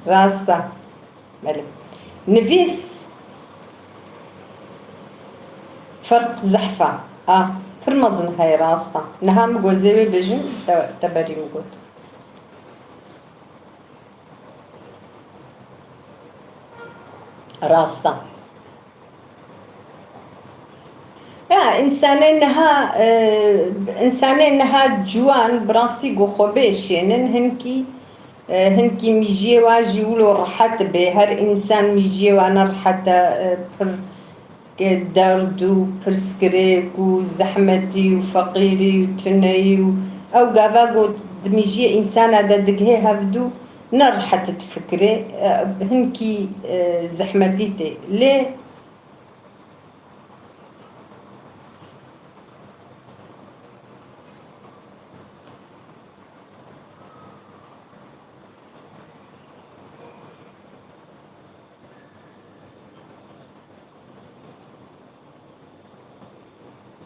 rast e. Belê. Nivîs ferq zehf e. A, pir mezin heye, rast e. Niha min got, zê wê bêjim, te, te berî min got. Rast e. Ya, însanên niha, e, însanên niha ciwan bi rastî ku xwe bêşênin, hinkî, e, hinkî mijiyê wa jî wilo rehet bê. Her însan mijiyê wa ne rehet e, e, pir derd û pirsgirêk û zehmetî û feqîrî û tuneyî û ew gava ku di mijiyê însana de digihê hevdû ne rehet difikirê, e, hinkî, e, zehmetî tê. Lê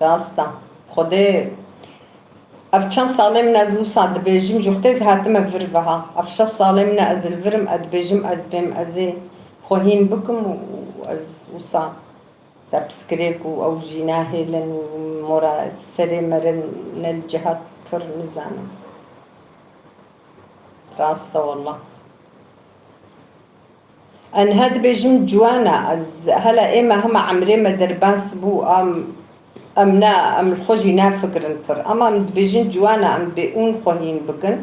Rast e. Xwedê, ev çend salê min ez wisa dibêjim, ji wextê ez hatime vir viha. Ev şeş salê min e ez li vir im, ez dibêjim ez bêm, ez ê xwe hîn bikim û ez wisa, te piskirêk û ew jî nahêlin û mora serê meriv ne li cihat pir nizanim. Rast e wallah. Eniha dibêjim ciwan e, ez, hela ême hema emrê me derbas bû, em, em ne, em li xwe jî nafikirin pir. Ama em dibêjin ciwan e, em bê ûn xwe hîn bikin.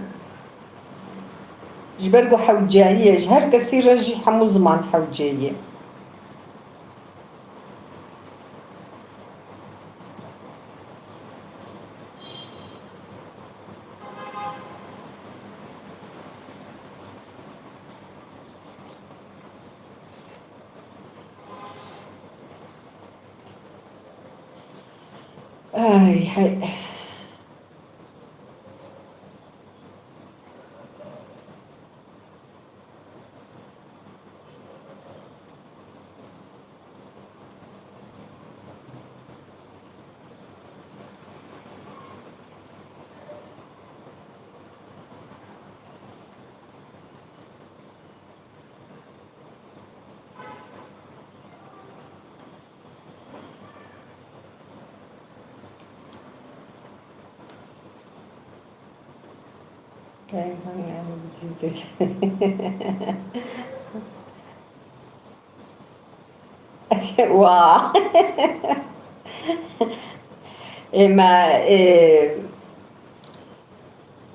Ji ber ku hewceyî ye, ji her kesî re jî hemû ziman hewceyî ye. Ay, hey. Wa. Ê me, ê,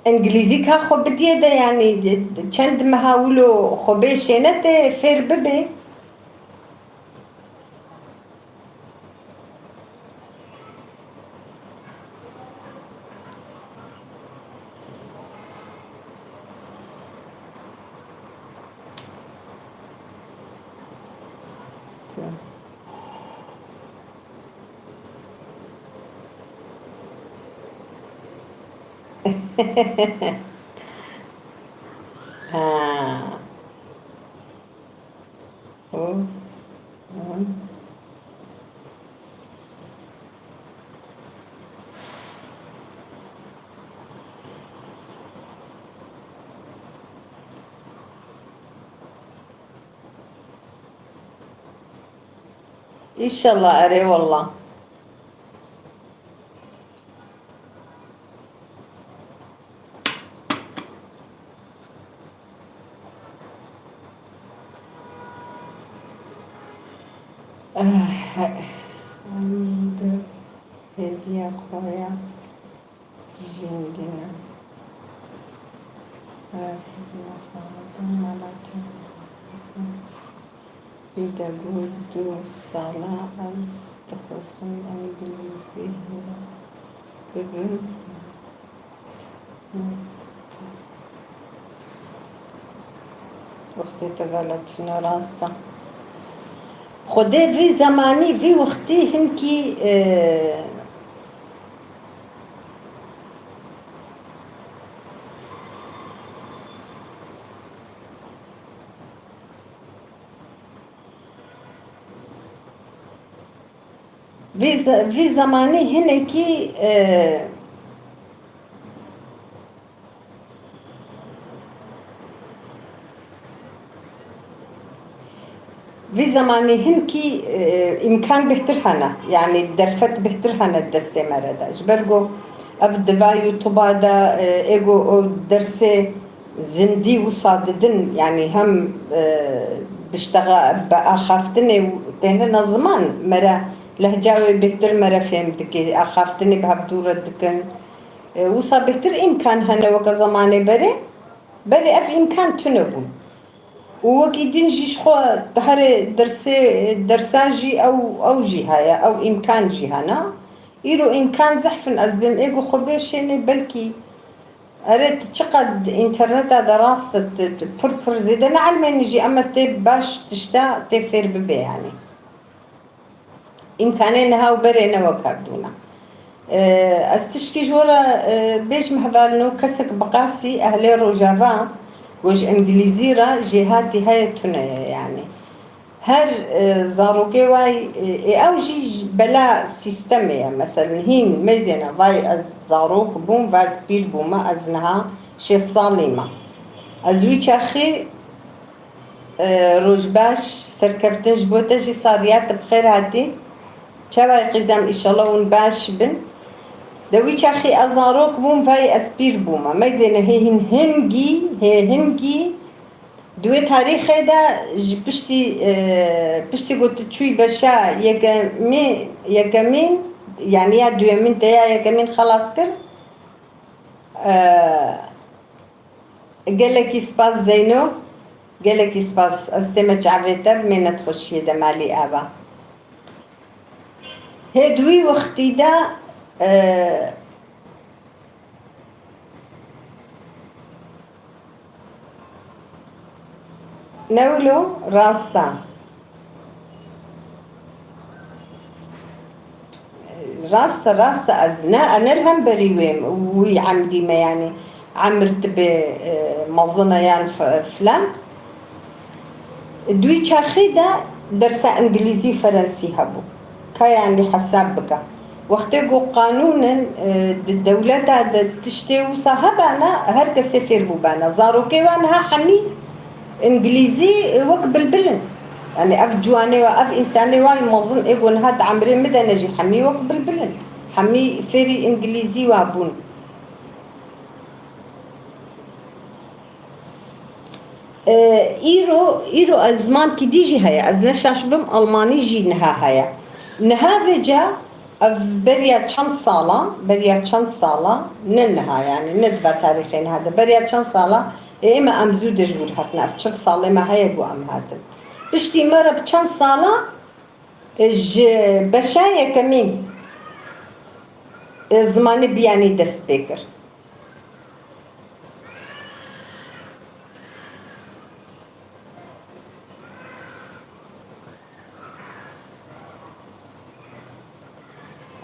Îngilîzî ka xwe bidiyê de, yanî çend meha wilo xwe bê şêne tê fêr bibê. Ha. Û, û. Înşallah, erê wallah. Eh, em di hêviya xwe ya jîn dîne. Eh, hêviya xwe ya jîn dîne. Wî de got, du sala ez dixwazim îngilîzî bibim. Wextê te vela tune rast e. Xwedê vî zemanî, vî wextî hinkî, e, Vî ze-, vî zemanî hinekî, e, vî zemanî hinkî, e, îmkan bêhtir hene, yanî derfet bêhtir hene destê me re de. Ji ber ku ev di va YouTube-a de, e, ê ku o dersê zindî wisa didin, yanî hem, e, biştexa-, bi axaftinê û têne ziman me re lehca wê bêhtir me re fêm dike, axaftinê bi hevdû re dikin. E, wisa bêhtir îmkan hene weke zemanê berê. Berê ev îmkan tune bû. Û wekî din jî ji xwe di herê dersê, dersa jî ew, ew jî heye, ew îmkan jî hene. Îro îmkan zehf in, ez bêm ê ku xwe bê şênê belkî Erê, tu çiqad di înterneta de rast e, tu, tu pir pir zêde neelmênî jî, ema tê baş tişta tê fêr bibe, yanî. Îmkanê niha û berê ne wek hevdû ne. Ee, ez tişkî ji we re, e, bêjim hevalino, kesek bi qasî ehlê Rojava ku ji îngilîzî re jêhatî heye tune ye, yanî. Her, e, zarokê way, e, e, ew jî bela sîstemê ye. Meselen, hîn meyzêne vay ez zarok bûm, vay ez pîr bûme, ez niha şêst salî me. Ez wî çaxî, e, roj baş, serkeftin ji bo te jî sariya te bi xêr hatî. Çawa qîzem, îşallah hûn baş bin. De wî çaxî ez zarok bûm, vay ez pîr bûme. Meyzêne hê hîn hingî, hê hingî, Di wê tarîxê de ji piştî, e, piştî ku tu çûyî beşa yekemî-, yekemîn, yanî ya duyemîn te ya yekemîn xelas kir. E, gelekî spas Zeyno, gelekî spas. Ez tême çavê te, bi mênet xweşiyê de malî ava. Hê di wî wextî de, e, Ne wilo rast e. Rast e, rast e, ez ne, ne li hemberî wê wî emdî me, yanî emir tibê, e, mezin e yan f-, filan. Di wî çaxî de dersa îngilîzî û ferensî hebû. Ka yanî hesab bike. Wextê ku qanûn in, e, di dewleta de tiştê wisa hebana, her kesê fêr bûbana. Zarokê wan niha hemî îngilîzî, e, wek bilbil in. Yanî ev ciwanê wa, ev însanê wa mezin ê ku niha di emrê min de ne jî hemî wek bilbil in. Hemî fêrî îngilîzî wa bûn. E, îro, îro ez zimankî dî jî heye. Ez ne şaş bim, almanî jî niha heye. Niha vêca ev beriya çend sala, beriya çend sala, ne niha yanî, ne di va tarîxê niha de, beriya çend sala, e, ême em zû de ji wir hatin. Ev çil salê me heye ku em hatin. Piştî me re bi çend sala, e, ji beşa yekemîn, e, zimanê biyanî dest pê kir.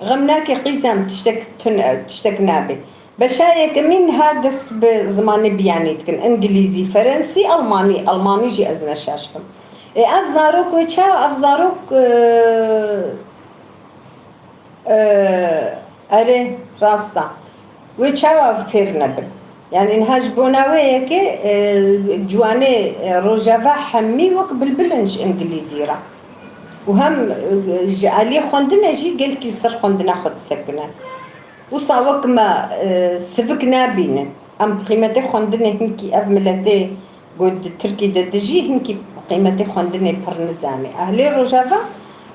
Xem nake qîzem, tiştek tune, tiştek nabe. Beşa yekemîn niha dest bi zimanê biyanî dikin. Îngilîzî, ferensî, almanî. Almanî jî ez ne şaş bim. Ê, ev zarok wê çawa? Ev zarok, e, Ee, erê, rast e. Wê çawa fêr nebin? Yanî niha ji bona wê yekê, e, ciwanê, e, Rojava hemî wek bilbil in ji îngilîzî re. Û hem, e, ji aliyê xwendinê jî gelkî li ser xwendina xwe disekine. Wisa wek me, e, sivik nabînin. Em bi qîmetê xwendinê hinkî ev miletê Got, di Tirkî de dijî, hinkî qîmetê xwendinê pir nizane. Ehlê Rojava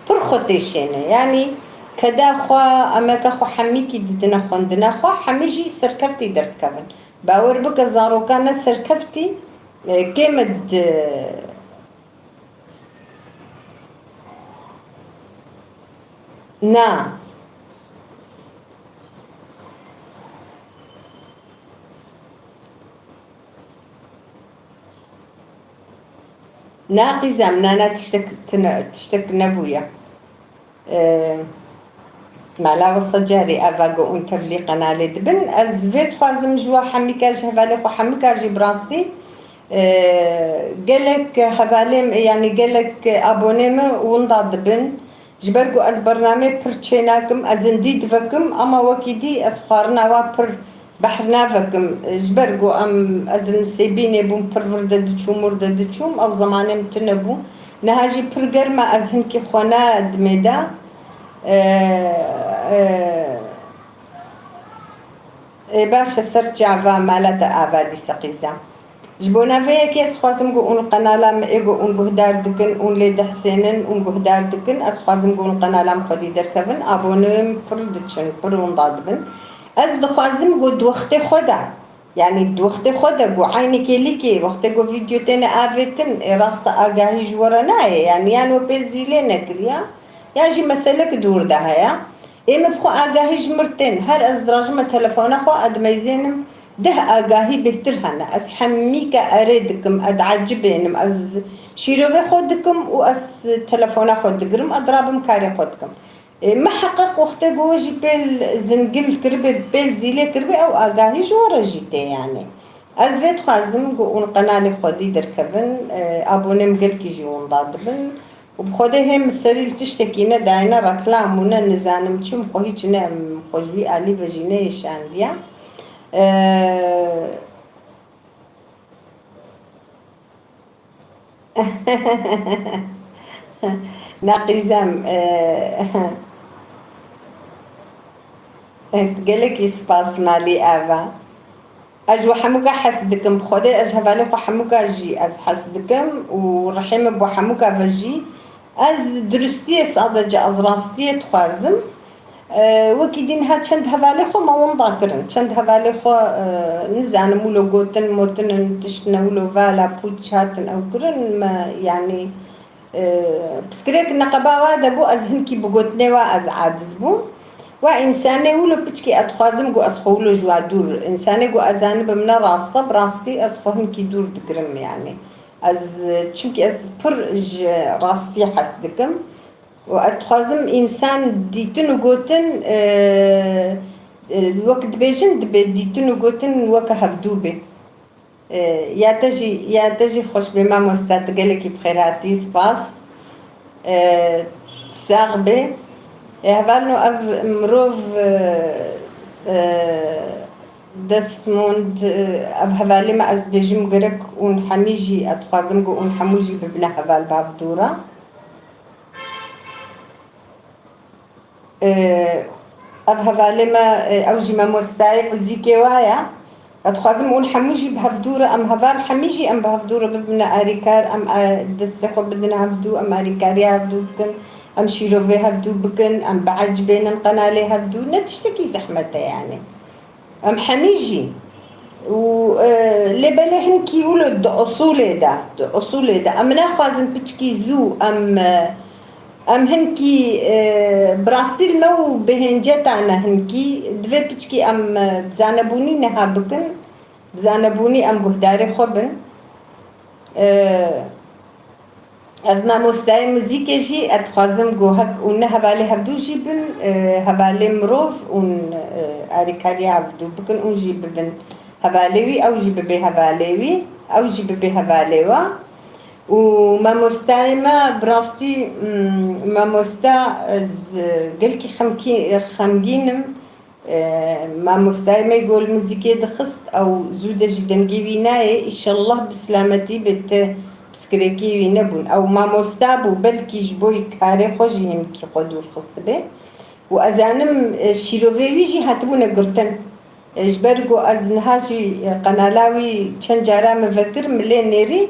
pir xwe têşêne. Yanî keda xwe, emeka xwe hemîkî didine xwendina xwe, hemî jî serkeftî derdikevin. Bawer bike, zaroka ne serkeftî, e, kêm e di-, na. Na qîzem, na, na, tiştek tune, tiştek nebûye. Ee, mala wisa carî eva go ûn tevlî qenalê dibin. Ez vê dixwazim ji we hemîka, ji hevalê xwe hemîka jî bi rastî, ee, gelek hevalê me, yanî gelek abonê me winda dibin. Ji ber ku ez bernameyê pir çênakim, ez hindî divekim, ama wekî dî ez xwarina wa pir behr navekim. Ji ber ku em, ez li Nisêbînê bûm, pir vir de diçûm, wir de diçûm, ew zemanê min tune bû. Niha jî pir germ e, ez hinkî xwe ne dimê de. Ê, ê, ê, baş e, ser çava mala te ava dîse qîzem. Ji bona vê yekê ez dixwazim ku hûn qenala me ê ku hûn guhdar dikin, hûn lê dihsênin, hûn guhdar dikin, ez dixwazim ku hûn qenala min xwedî derkevin, aboneyên pir diçin, pir winda dibin. Ez dixwazim ku di wextê xwe de, yanî di wextê xwe de ku eynî kêlîkê, wextê ku vîdyo têne avêtin, ê rast e agahî ji we re nayê, yanî yan we pêl zîlê nekiriya, ya jî meselek dûr de heye. Ê min bi xwe agahî ji mir tên. Her ez dirajime telefona xwe, ez dimeyzênim deh agahî bêhtir hene. Ez hemî ke erê dikim, ez diecibênim, ez şîrovê xwe dikim û ez telefona xwe digirim, ez dirabim karê xwe dikim. Ê, miheqeq wextê ku we jî pêl zingil kiribe, pêl zîlê kiribe, ew agahî ji we re jî tê yanî. Ez vê dixwazim ku hûn qenalê xwedî derkevin, e, abonê min gelkî jî winda dibin. Û bi xwedê hê min serî li tiştekî nedayne, reklam û ne nizanim çi, min xwe hîç ne, min xwe ji wî alî ve jî neyê şandiye. Ee, Naqîzem, e, gelekî spas malî ava. Ez ji we hemûka hes dikim, bi Xwedê ez ji hevalê xwe hemûka jî ez hes dikim û rihê min bi we hemûka ve jî. Ez durustiyê sadece, ez rastiyê dixwazim. E, wekî dî niha çend hevalê xwe me winda kirin. Çend hevalê xwe, e, nizanim wilo gotin, motin in, tiştine wilo vala, pûç hatin ew kirin, me, yanî, e, piskirêk neqeba wa de bû, ez hinkî bi gotinê wa ez aciz bûm. Wa însanê wilo piçkî ez dixwazim ku ez xwe wilo ji wa dûr, însanê ku ez zanibim ne rast e, bi rastî ez xwe hinkî dûr digirim, yanî. Ez, çimkî ez pir ji rastiyê hes dikim. Û ez dixwazim însan dîtin û gotin, e, e, wek dibêjin, dibe dîtin û gotin weke hevdû be. E, ya te jî, ya te jî xweş be mamoste, tu gelekî bi xêr hatî, spas. E, sax be. E, hevalno ev mirov, e, e, Desmond, e, ev hevalê me ez dibêjim gerek hûn hemî jî, ez dixwazim ku hûn hemû jî bibine heval bi hevdû re. Ev hevalê me, ew jî mamostayê muzîkê wa ye. Ez dixwazim hûn hemû jî bi hevdû re, em heval hemî jî em bi hevdû re bibine arîkar, em, e, destê xwe bidin hevdû, em arîkariya hevdû bikin, em şîrovê hevdû bikin, em biecibênin qenalê hevdû. Ne tiştekî zehmet e yanî. Em hemî jî. Û, e, lê belê hinkî wilo di usulê de, di usulê de. Em naxwazin piçkî zû, em, e, em hinkî, e, bi rastî li me û bêhênceta ne hinkî. Divê piçkî em, e, bi zanebûnî niha bikin. Bi zanebûnî em guhdarê xwe bin. E, Ev mamostayê muzîkê jî ez dixwazim ku hek û ne hevalê hevdû jî bin, e, hevalê mirov û, e, arîkariya hevdû bikin, û jî bibin hevalê wî, ew jî bibe hevalê wî, ew jî bibe hevalê wa. Û mamostayê me bi rastî, mm, mamosta, ez, e, gelkî xemkî-, xemgîn im. E, mamostayê me gol muzîkê dixist, ew zû de jî dengê wî nayê. Îşellah bi silametî be, ti piskirekî wî nebûn. Ew mamosta bû, belkî ji bo karê xwe jî hinkî xwe dûr xistibê. Û ez zanim, e, şîrovê wî jî hatibûne girtin. E, ji ber ku ez niha jî, e, qenala wî çend cara min vekir, min lê nêrî,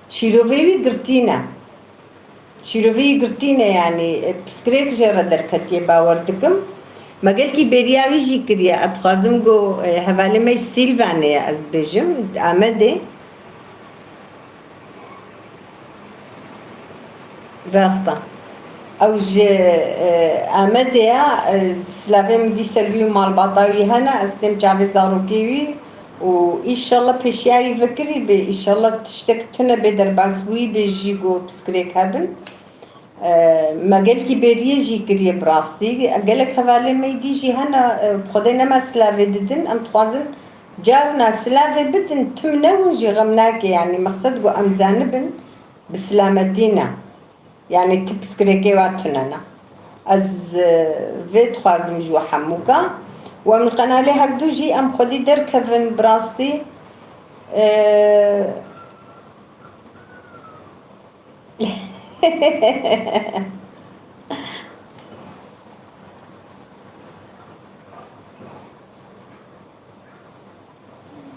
şîrovê wî girtî ne. Şîrovî girtî ne, yanî, e, piskirêk jê re derketiye, bawer dikim. Me gelkî bêriya wî jî kiriye. Ez dixwazim ku, e, hevalê me ji Sîlvanê ye, ez dibêjim, Amedê. Rast e. Ew ji, e, Amedê ye, e, silavê min dîsa li wî malbata wî hene, ez têm çavê zarokê wî. Û îşallah pêşiya wî vekirî bê, îşallah tiştek tune bê derbasbûyî bê jî ku piskirêk hebin. E, me gelkî bêriyê jî kiriye bi rastî. Gelek hevalê me dî jî hene, e, bi Xwedê nema silavê didin. Em dixwazin carna silavê bidin, tim newin jî xem nake. Yanî mexsed ku em zanibin bi silametî ne. Yanî ti piskirekê wa tune ne. Ez, e, vê dixwazim ji we hemûka. Û em li qenalê hevdû jî em xwedî derkevin bi rastî. E,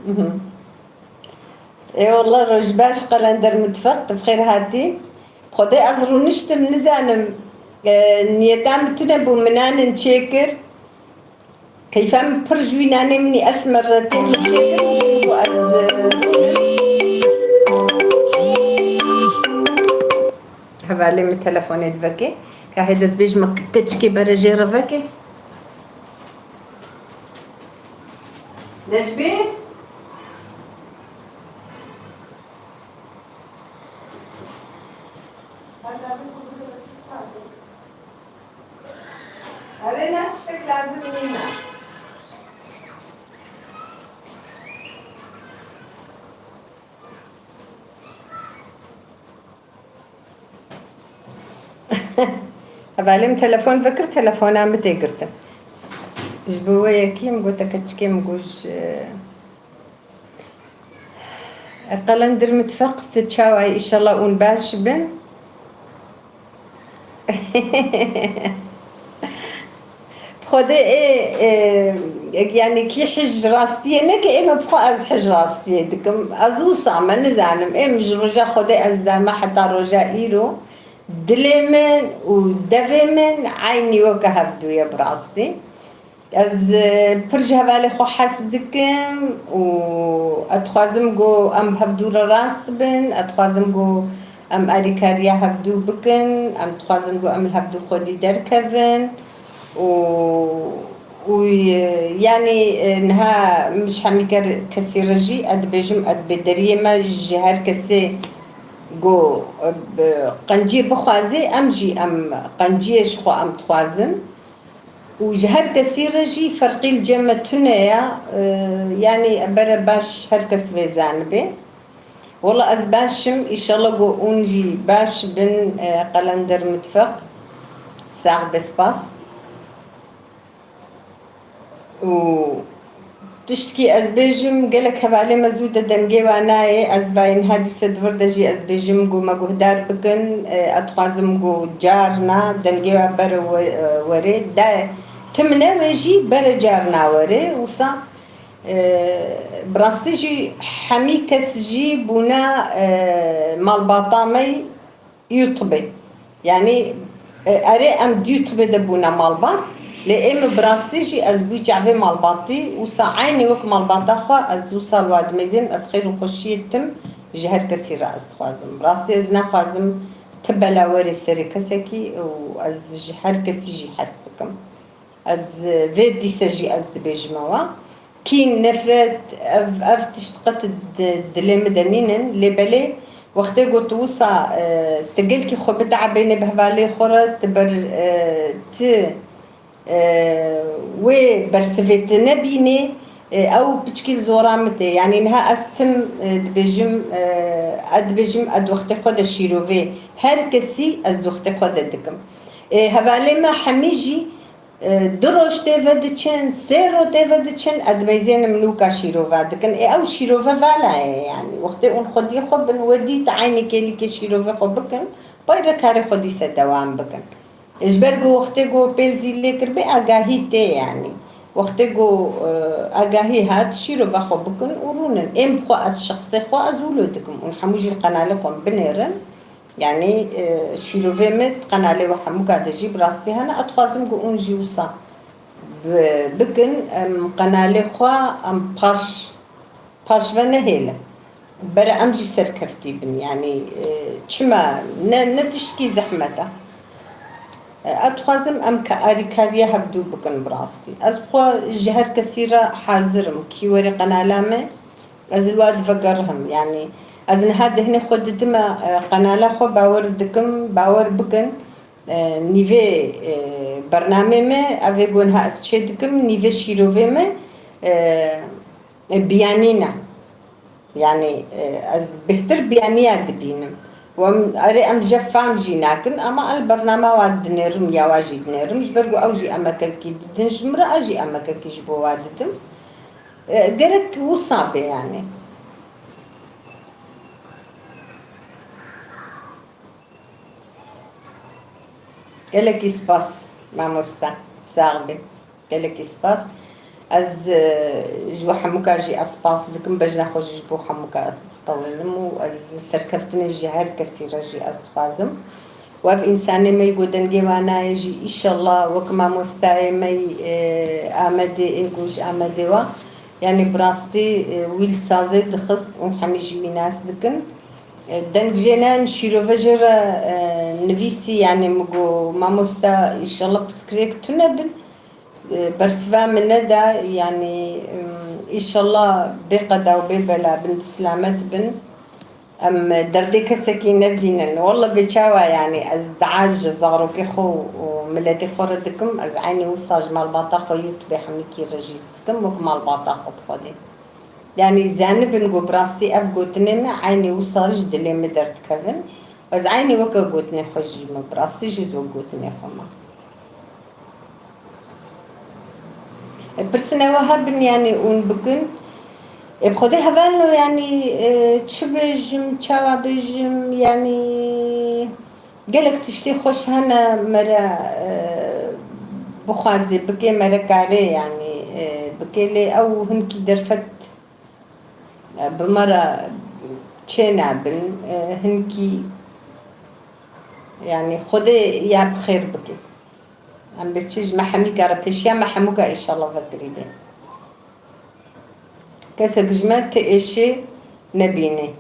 Mhm. Ê wallah, roj baş, Qelender Mutfak, tu bi xêr hatî. Xwedê ez rûniştim, nizanim, e, niyeta min tune bû, min nanin çêkir. Keyfa min pir ji wî nanê min î esmer re tê min çêkir, ku ez, e, hevalê min telefonê diveke. Ka hê destbêj me keçikê bere jê re veke. Necbê? Erê, na tiştek lazim nîne. Hevalê min telefon vekir, telefona min tê girtin. Ji bo wê yekî min gote keçikê min got ji, e, Qelendir Mitfeq, tu çawa yî? Înşallah hûn baş bin. Bi Xwedê ê, ê, yanî kî hij rastiyê neke, ê me bi xwe ez hij rastiyê dikim. Ez wisa me nizanim. Ê min ji roja Xwedê ez dame heta roja îro. Dilê min û devê min eynî weke hevdû ye bi rastî. Ez, e, pir ji hevalê xwe hes dikim û ez dixwazim ku em bi hevdû re rast bin, ez dixwazim ku em alîkariya hevdû bikin, em dixwazin ku em li hevdû xwedî derkevin û, û, e, yanî, e, niha min ji hemî ker kesî re jî ez dibêjim, ez bêderiyê me ji her kesê ku, e, bi qenciyê bixwazê, em jî em qenciyê ji xwe em dixwazin. Û ji her kesî re jî ferqî li cem me tune ye, e, yanî bere baş her kes vê zanibe. Wela ez baş im, înşallah ku hûn jî baş bin, e, Qelender Mitfeq. Sax be, spas. Û tiştkî ez bêjim, gelek hevalê me zû de dengê wa nayê. Ez vayên ha dîse di vir de jî ez bêjim ku me guhdar bikin. E, ez dixwazim ku carna dengê wa bere we-, e, werê. De tim newê jî bere carna werê. Wisa, e, bi rastî jî hemî kes jî bûne, e, malbata me. YouTube. Yanî, e, erê em di YouTube de bûne malbat, lê ê min bi rastî jî ez bû çavê malbatî, wisa eynî wek malbata xwe ez wisa li wa dimêzênim, ez xêr û xweşiyê tim ji her kesî re ez dixwazim. Bi rastî ez naxwazim ti bela were serê kesekî û ez ji her kesî jî hes dikim. Ez, e, vê dîse jî ez dibêjime we. Kîn, nefret, ev, ev tişt qet di, dilê min de nînin. Lê belê wextê ku tu wisa, e, tu gelkî xwe biteebênê bi hevalê xwe re, tu ber, e, tu, e, wê bersivê tu nebînê, e, ew piçkî zora min tê. Yanî niha ez tim, e, dibêjim, e, ez dibêjim, ez di wextê xwe de şîrovê her kesî ez di wextê xwe de dikim. E, hevalê me hemî jî, e, du roj tê ve diçin, sê roj tê ve diçin, ez dimeyzênim nûka şîrova dikin. Ê ew şîrove vala ye, yanî wextê hûn xwediyê xwe bin, we dît eynî kêlîkê şîrove xwe bikin, pay re karê xwe dîse dewam bikin. Ê ji ber ku wextê ku pêl zî lê kiribê agahî tê, yanî wextê ku, e, agahî hat, şîrova xwe bikin û rûnin. Êm bi xwe ez şexsê xwe ez wilo dikim. Hûn hemû jî li qenalê xwe binêrin. Yanî, e, şîrovê min di qenalê we hemûka de jî bi rastî hene. Ez dixwazim ku hûn jî wisa bi-, bikin, em qenalê xwe em paş, paş ve nehêlin. Bere em jî serkeftî bin. Yanî, e, çima ne, ne tiştkî zehmet e. E, ez dixwazim em ke alîkariya hevdû bikin bi rastî. Ez bi xwe ji her kesî re hazir im. Kî were qenala me, ez li wa divegerihim. Yanî ez niha dehnê xwe didime, e, qenala xwe, bawer dikim, bawer bikin. E, nîvê, e, bernamê me, ev ê ku niha ez çê dikim, nîvê şîrovê me, e, e, biyanî ne. Yanî, e, ez bêhtir biyaniya dibînim. Û em, erê em jê fam jî nakin, ama el bernama wa dinêrim, ya wa jî dinêrim. Ji ber ku ew jî emekekî didin ji min re, ez jî emekekî ji bo wa didim. E, gerek wisa bê, yanî. Gelekî spas, mamoste. Sax bî. Gelekî spas. Ez, e, ji we hemûka jî ez spas dikim. Bejna xwe jî ji bo hemûka ez dixtewînim û ez serkeftinê ji her kesî re jî ez dixwazim. Û ev însanê me yî ku dengê wan nayê jî, îşallah wek mamostayê me yî, e, Amedê ê ku ji Amedê wa, yanî bi rastî, e, wî li sazê dixist û hemî jî wî nas dikin. E, deng jê nayêm, şîrove jê re, e, nivîsî, yanî min got, mamosta, îşallah piskirêk tune bin. E, bersiva min neda, yanî, em, îşallah bê qeda û bê bela bin, bi silamet bin. Em derdê kesekî nebînin. Walla bê çawa, yanî ez dua ji zarokê xwe û miletê xwe re dikim, ez eynî wisa ji malbata xwe, YouTube hemîkî re jî dikim, wek malbata xwe bi Xwedê. Yanî zanibin ku bi rastî ev gotinê me eynî wisa ji dilê me derdikevin. Ez eynî weke gotinê xwe jî me, bi rastî jî ez wek gotinê xwe me. E, pirsine we hebin, yanî hûn bikin. E, bi Xwedê hevalno, yanî, e, çi bêjim, çawa bêjim, yanî gelek tiştê xweş hene mere, e, bixwazê bikê, mere karê, yanî, e, bikê, lê ew hinkî derfet, e, bi me re çênabin, e, hinkî, yanî Xwedê ya bi xêr bike. Em bê çi ji me hemîka re pêşiya me hemûka înşallah vekirî bê. Kesek ji me ti êşê nebînê.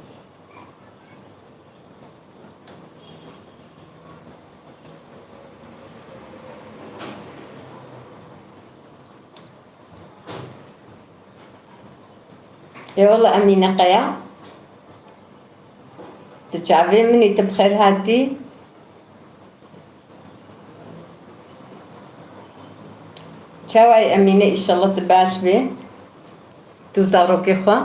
Ê wele Emîne Qeya, tu çavê min î, tu bi xêr hatî. Çawa yî Emîne, înşallah tu baş bî. Tu zarokê xwe.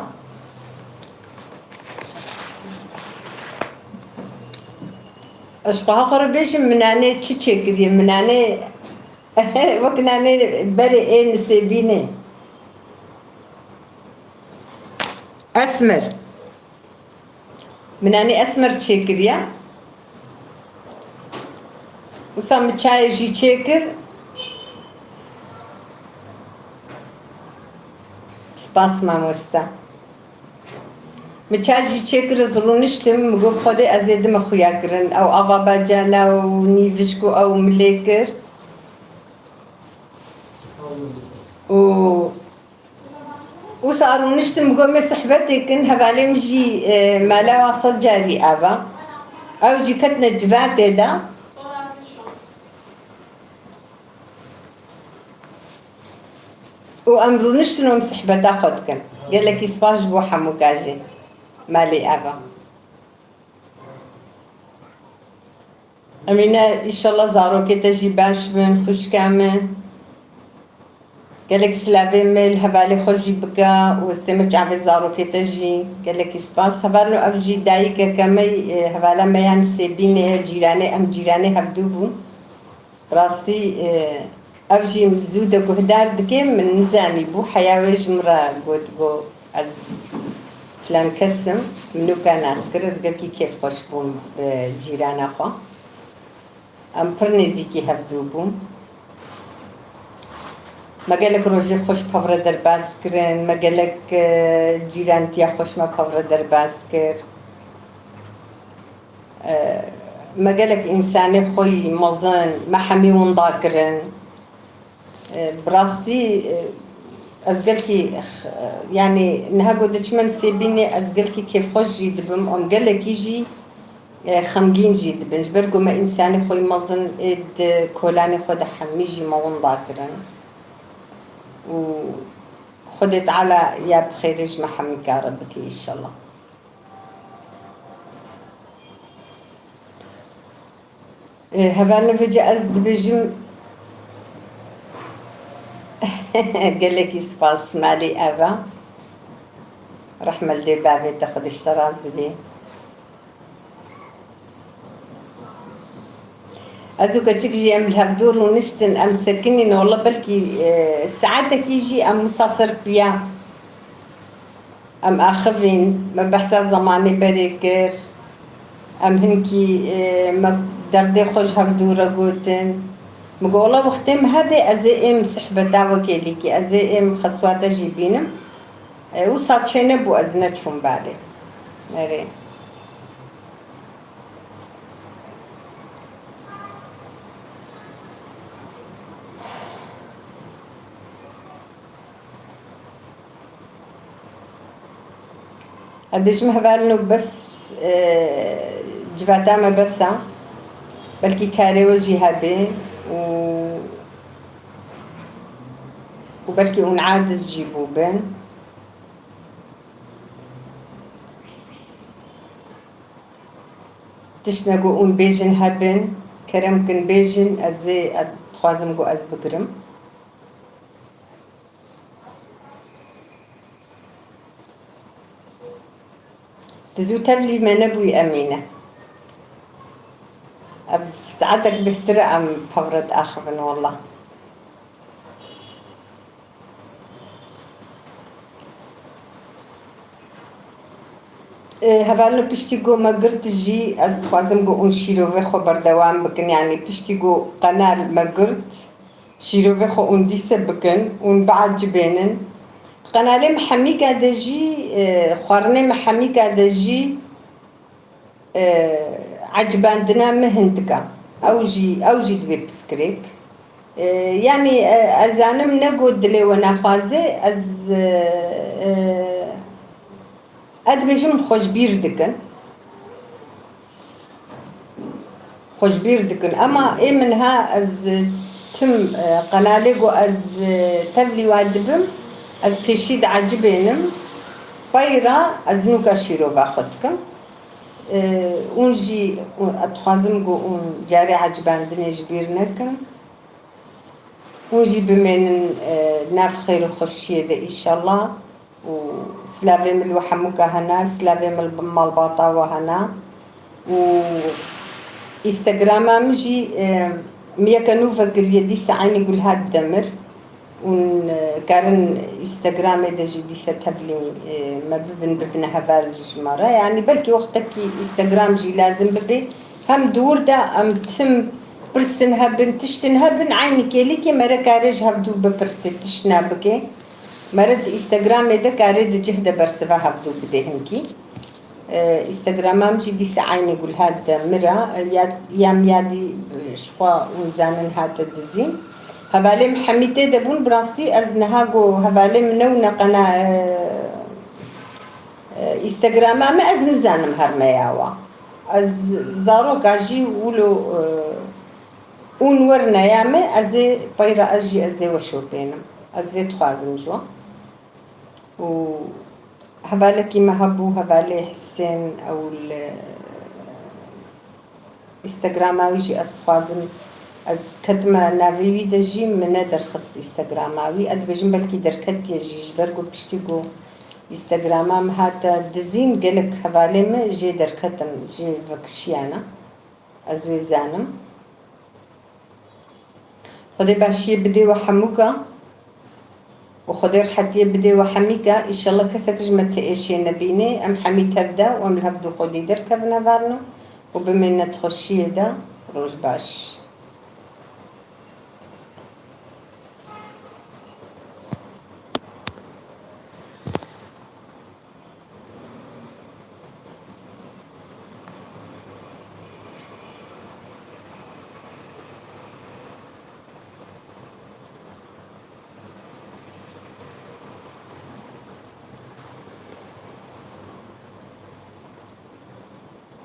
Ez xweha xwe re bêjim, min nanê çi çêkiriye, min nanê wek nanê berê ê nisêbînê. Esmer. Min nanê esmer çêkiriye. Wisa min çayê jî çêkir. Spas mamoste. Min çay jî çêkir, ez rûniştim. Min got, Xwedê ez ê dime xuya kirin. Ew ava bacana û nîvişk û ew min lê kir. Û Wisa rûniştim, got, me sihbetê kin, hevalê min jî, e, mala wa sed carî ava. Ew jî ketine civatê de. Û em rûniştin û em sihbeta xwe dikin. Gelekî spas ji bo hemûka jî. Malê ava. Emîne, înşallah zarokê te jî baş bin, xwişka min. Gelek silavê me li hevalê xwe jî bike û hestê me çavê zarokê te jî. Gelekî spas. Hevalno ev jî dayikeke me, e, hevala me ya Nisêbînê ye, cîranê, em cîranê hevdû bûn. Rastî, e, ev jî zû de guhdar dike, min nizanîbû, heya wê ji min re got, got, ez filan kes im, min nûka nas kir, ez gelkî kêfxweş bûm bi cîrana xwe. Em pir nêzîkî hevdû bûn. Me gelek rojê xweş pevre derbas kirin, me gelek, e, cîrantiya xweş me pevre derbas kir. E, me gelek însanê xwe yî mezin, me hemî winda kirin. E, bi rastî, e, ez gelkî, e, yanî niha ku diçime Nisêbînê ez gelkî kêfxweş jî dibim, em gelekî jî, e, xemgîn jî dibin. Ji ber ku me însanê xwe yî mezin ê di kolanê xwe de hemî jî me winda kirin. Û Xwedê Teala ya bi xêrê ji me hemî kare bike înşallah. Ê, hevalno vêca ez dibêjim, gelekî spas, malê ev e. Rehme li dê bavê te, Xwedê ji te razî bê. Ez û keçik jî em li hevdû rûniştin, em sekinîn, wele belkî, e, saetekî jî em wisa ser piya. Em axivîn, me behsa zemanê berê kir. Em hinkî, e, me derdê xwe ji hevdû re gotin. Min got, wela wextê min hebe ez ê êm sihbeta wekêlîkî, ez ê êm xeswata jî bînim. E, wisa çênebû ez neçûm balê. Erê. Ez bêjim hevalino bes, e, civata me bes e. Belkî karê we jî hebe û, û belkî hûn aciz jî bûbin. Tiştine ku hûn bêjin hebin, kerem kin bêjin, ez ê, ez dixwazim ku ez bigirim. Tu zû tevlî me nebûyî Emîne. Ev saetek bêhtir e em pevre diaxivin wela. Hevalno piştî ku me girt jî ez dixwazim ku hûn şîrovê xwe berdewam bikin, yanî piştî ku qenal me girt şîrovê xwe hûn dîse bikin, hûn biecibênin. Qenalê Mihemîka de jî, xwarinê Mihemîka de jî ecibandina min hindik e. Ew jî, ew jî dibe pirsgirêk. Yanî ez zanim ne ku dilê we naxwaze, ez ez dibêjim xwe ji bîr dikin. Xwe ji bîr dikin. Ema ê min ha ez tim qenalê ku ez tevlî wa dibim, ez pêşî diecibênim. Peyra ez nûka şîrova xwe dikim. Hûn jî, ez dixwazim ku hûn carê ecibandinê ji bîr nekin. Hûn jî bimênin nav xêr û xweşiyê de înşallah. Û silavê min li we hemûka hene, silavê min li malbata we hene. Û Instagrama min jî, min yeke nû vekiriye, dîsa eynî Gulhat Demir. Hûn karin Instagramê de jî dîsa tevlî me bibin, bibine heval ji me re. Yanî belkî wextekî Instagram jî lazim bibe. Hem di wir de em tim pirsin hebin, tiştin hebin, eynî kêlîkê mere kare ji hevdû bipirse, tiştna bike. Mere di Instagramê de kare di cih de bersiva hevdû bide hinkî. Instagrama min jî dîsa eynî Gulhat Demir e, ya, ya min ya dî, ji xwe hûn zanin hate dizîn. Hevalê min Hemîtê de bûn, bi rastî ez niha ku hevalê min ne û ne qena, Instagrama min ez nizanim her me ya wa. Ez zaroka jî wilo, hûn werine ya me, ez ê peyra ez jî ez ê weşopênim. Ez vê dixwazim ji wan. Û hevalekî me hebû, hevalê Hisên, ew li Instagrama wî jî ez dixwazim, ez ketime navê wî de jî min nedirxist Instagrama wî. Ez dibêjim belkî derketiye jî, ji ber ku piştî ku Instagrama min hate dizîn, gelek hevalê min jê derketin, jê vekişiyane. Ez wê zanim. Xwedê başiyê bidê we hemûka û Xwedê rehetiyê bidê we hemîka. Îşallah kesek ji me ti êşê nebînê. Em hemî tev de û em li hevdû xwedî derkevin hevalno û bimêne di xweşiyê de. Roj baş.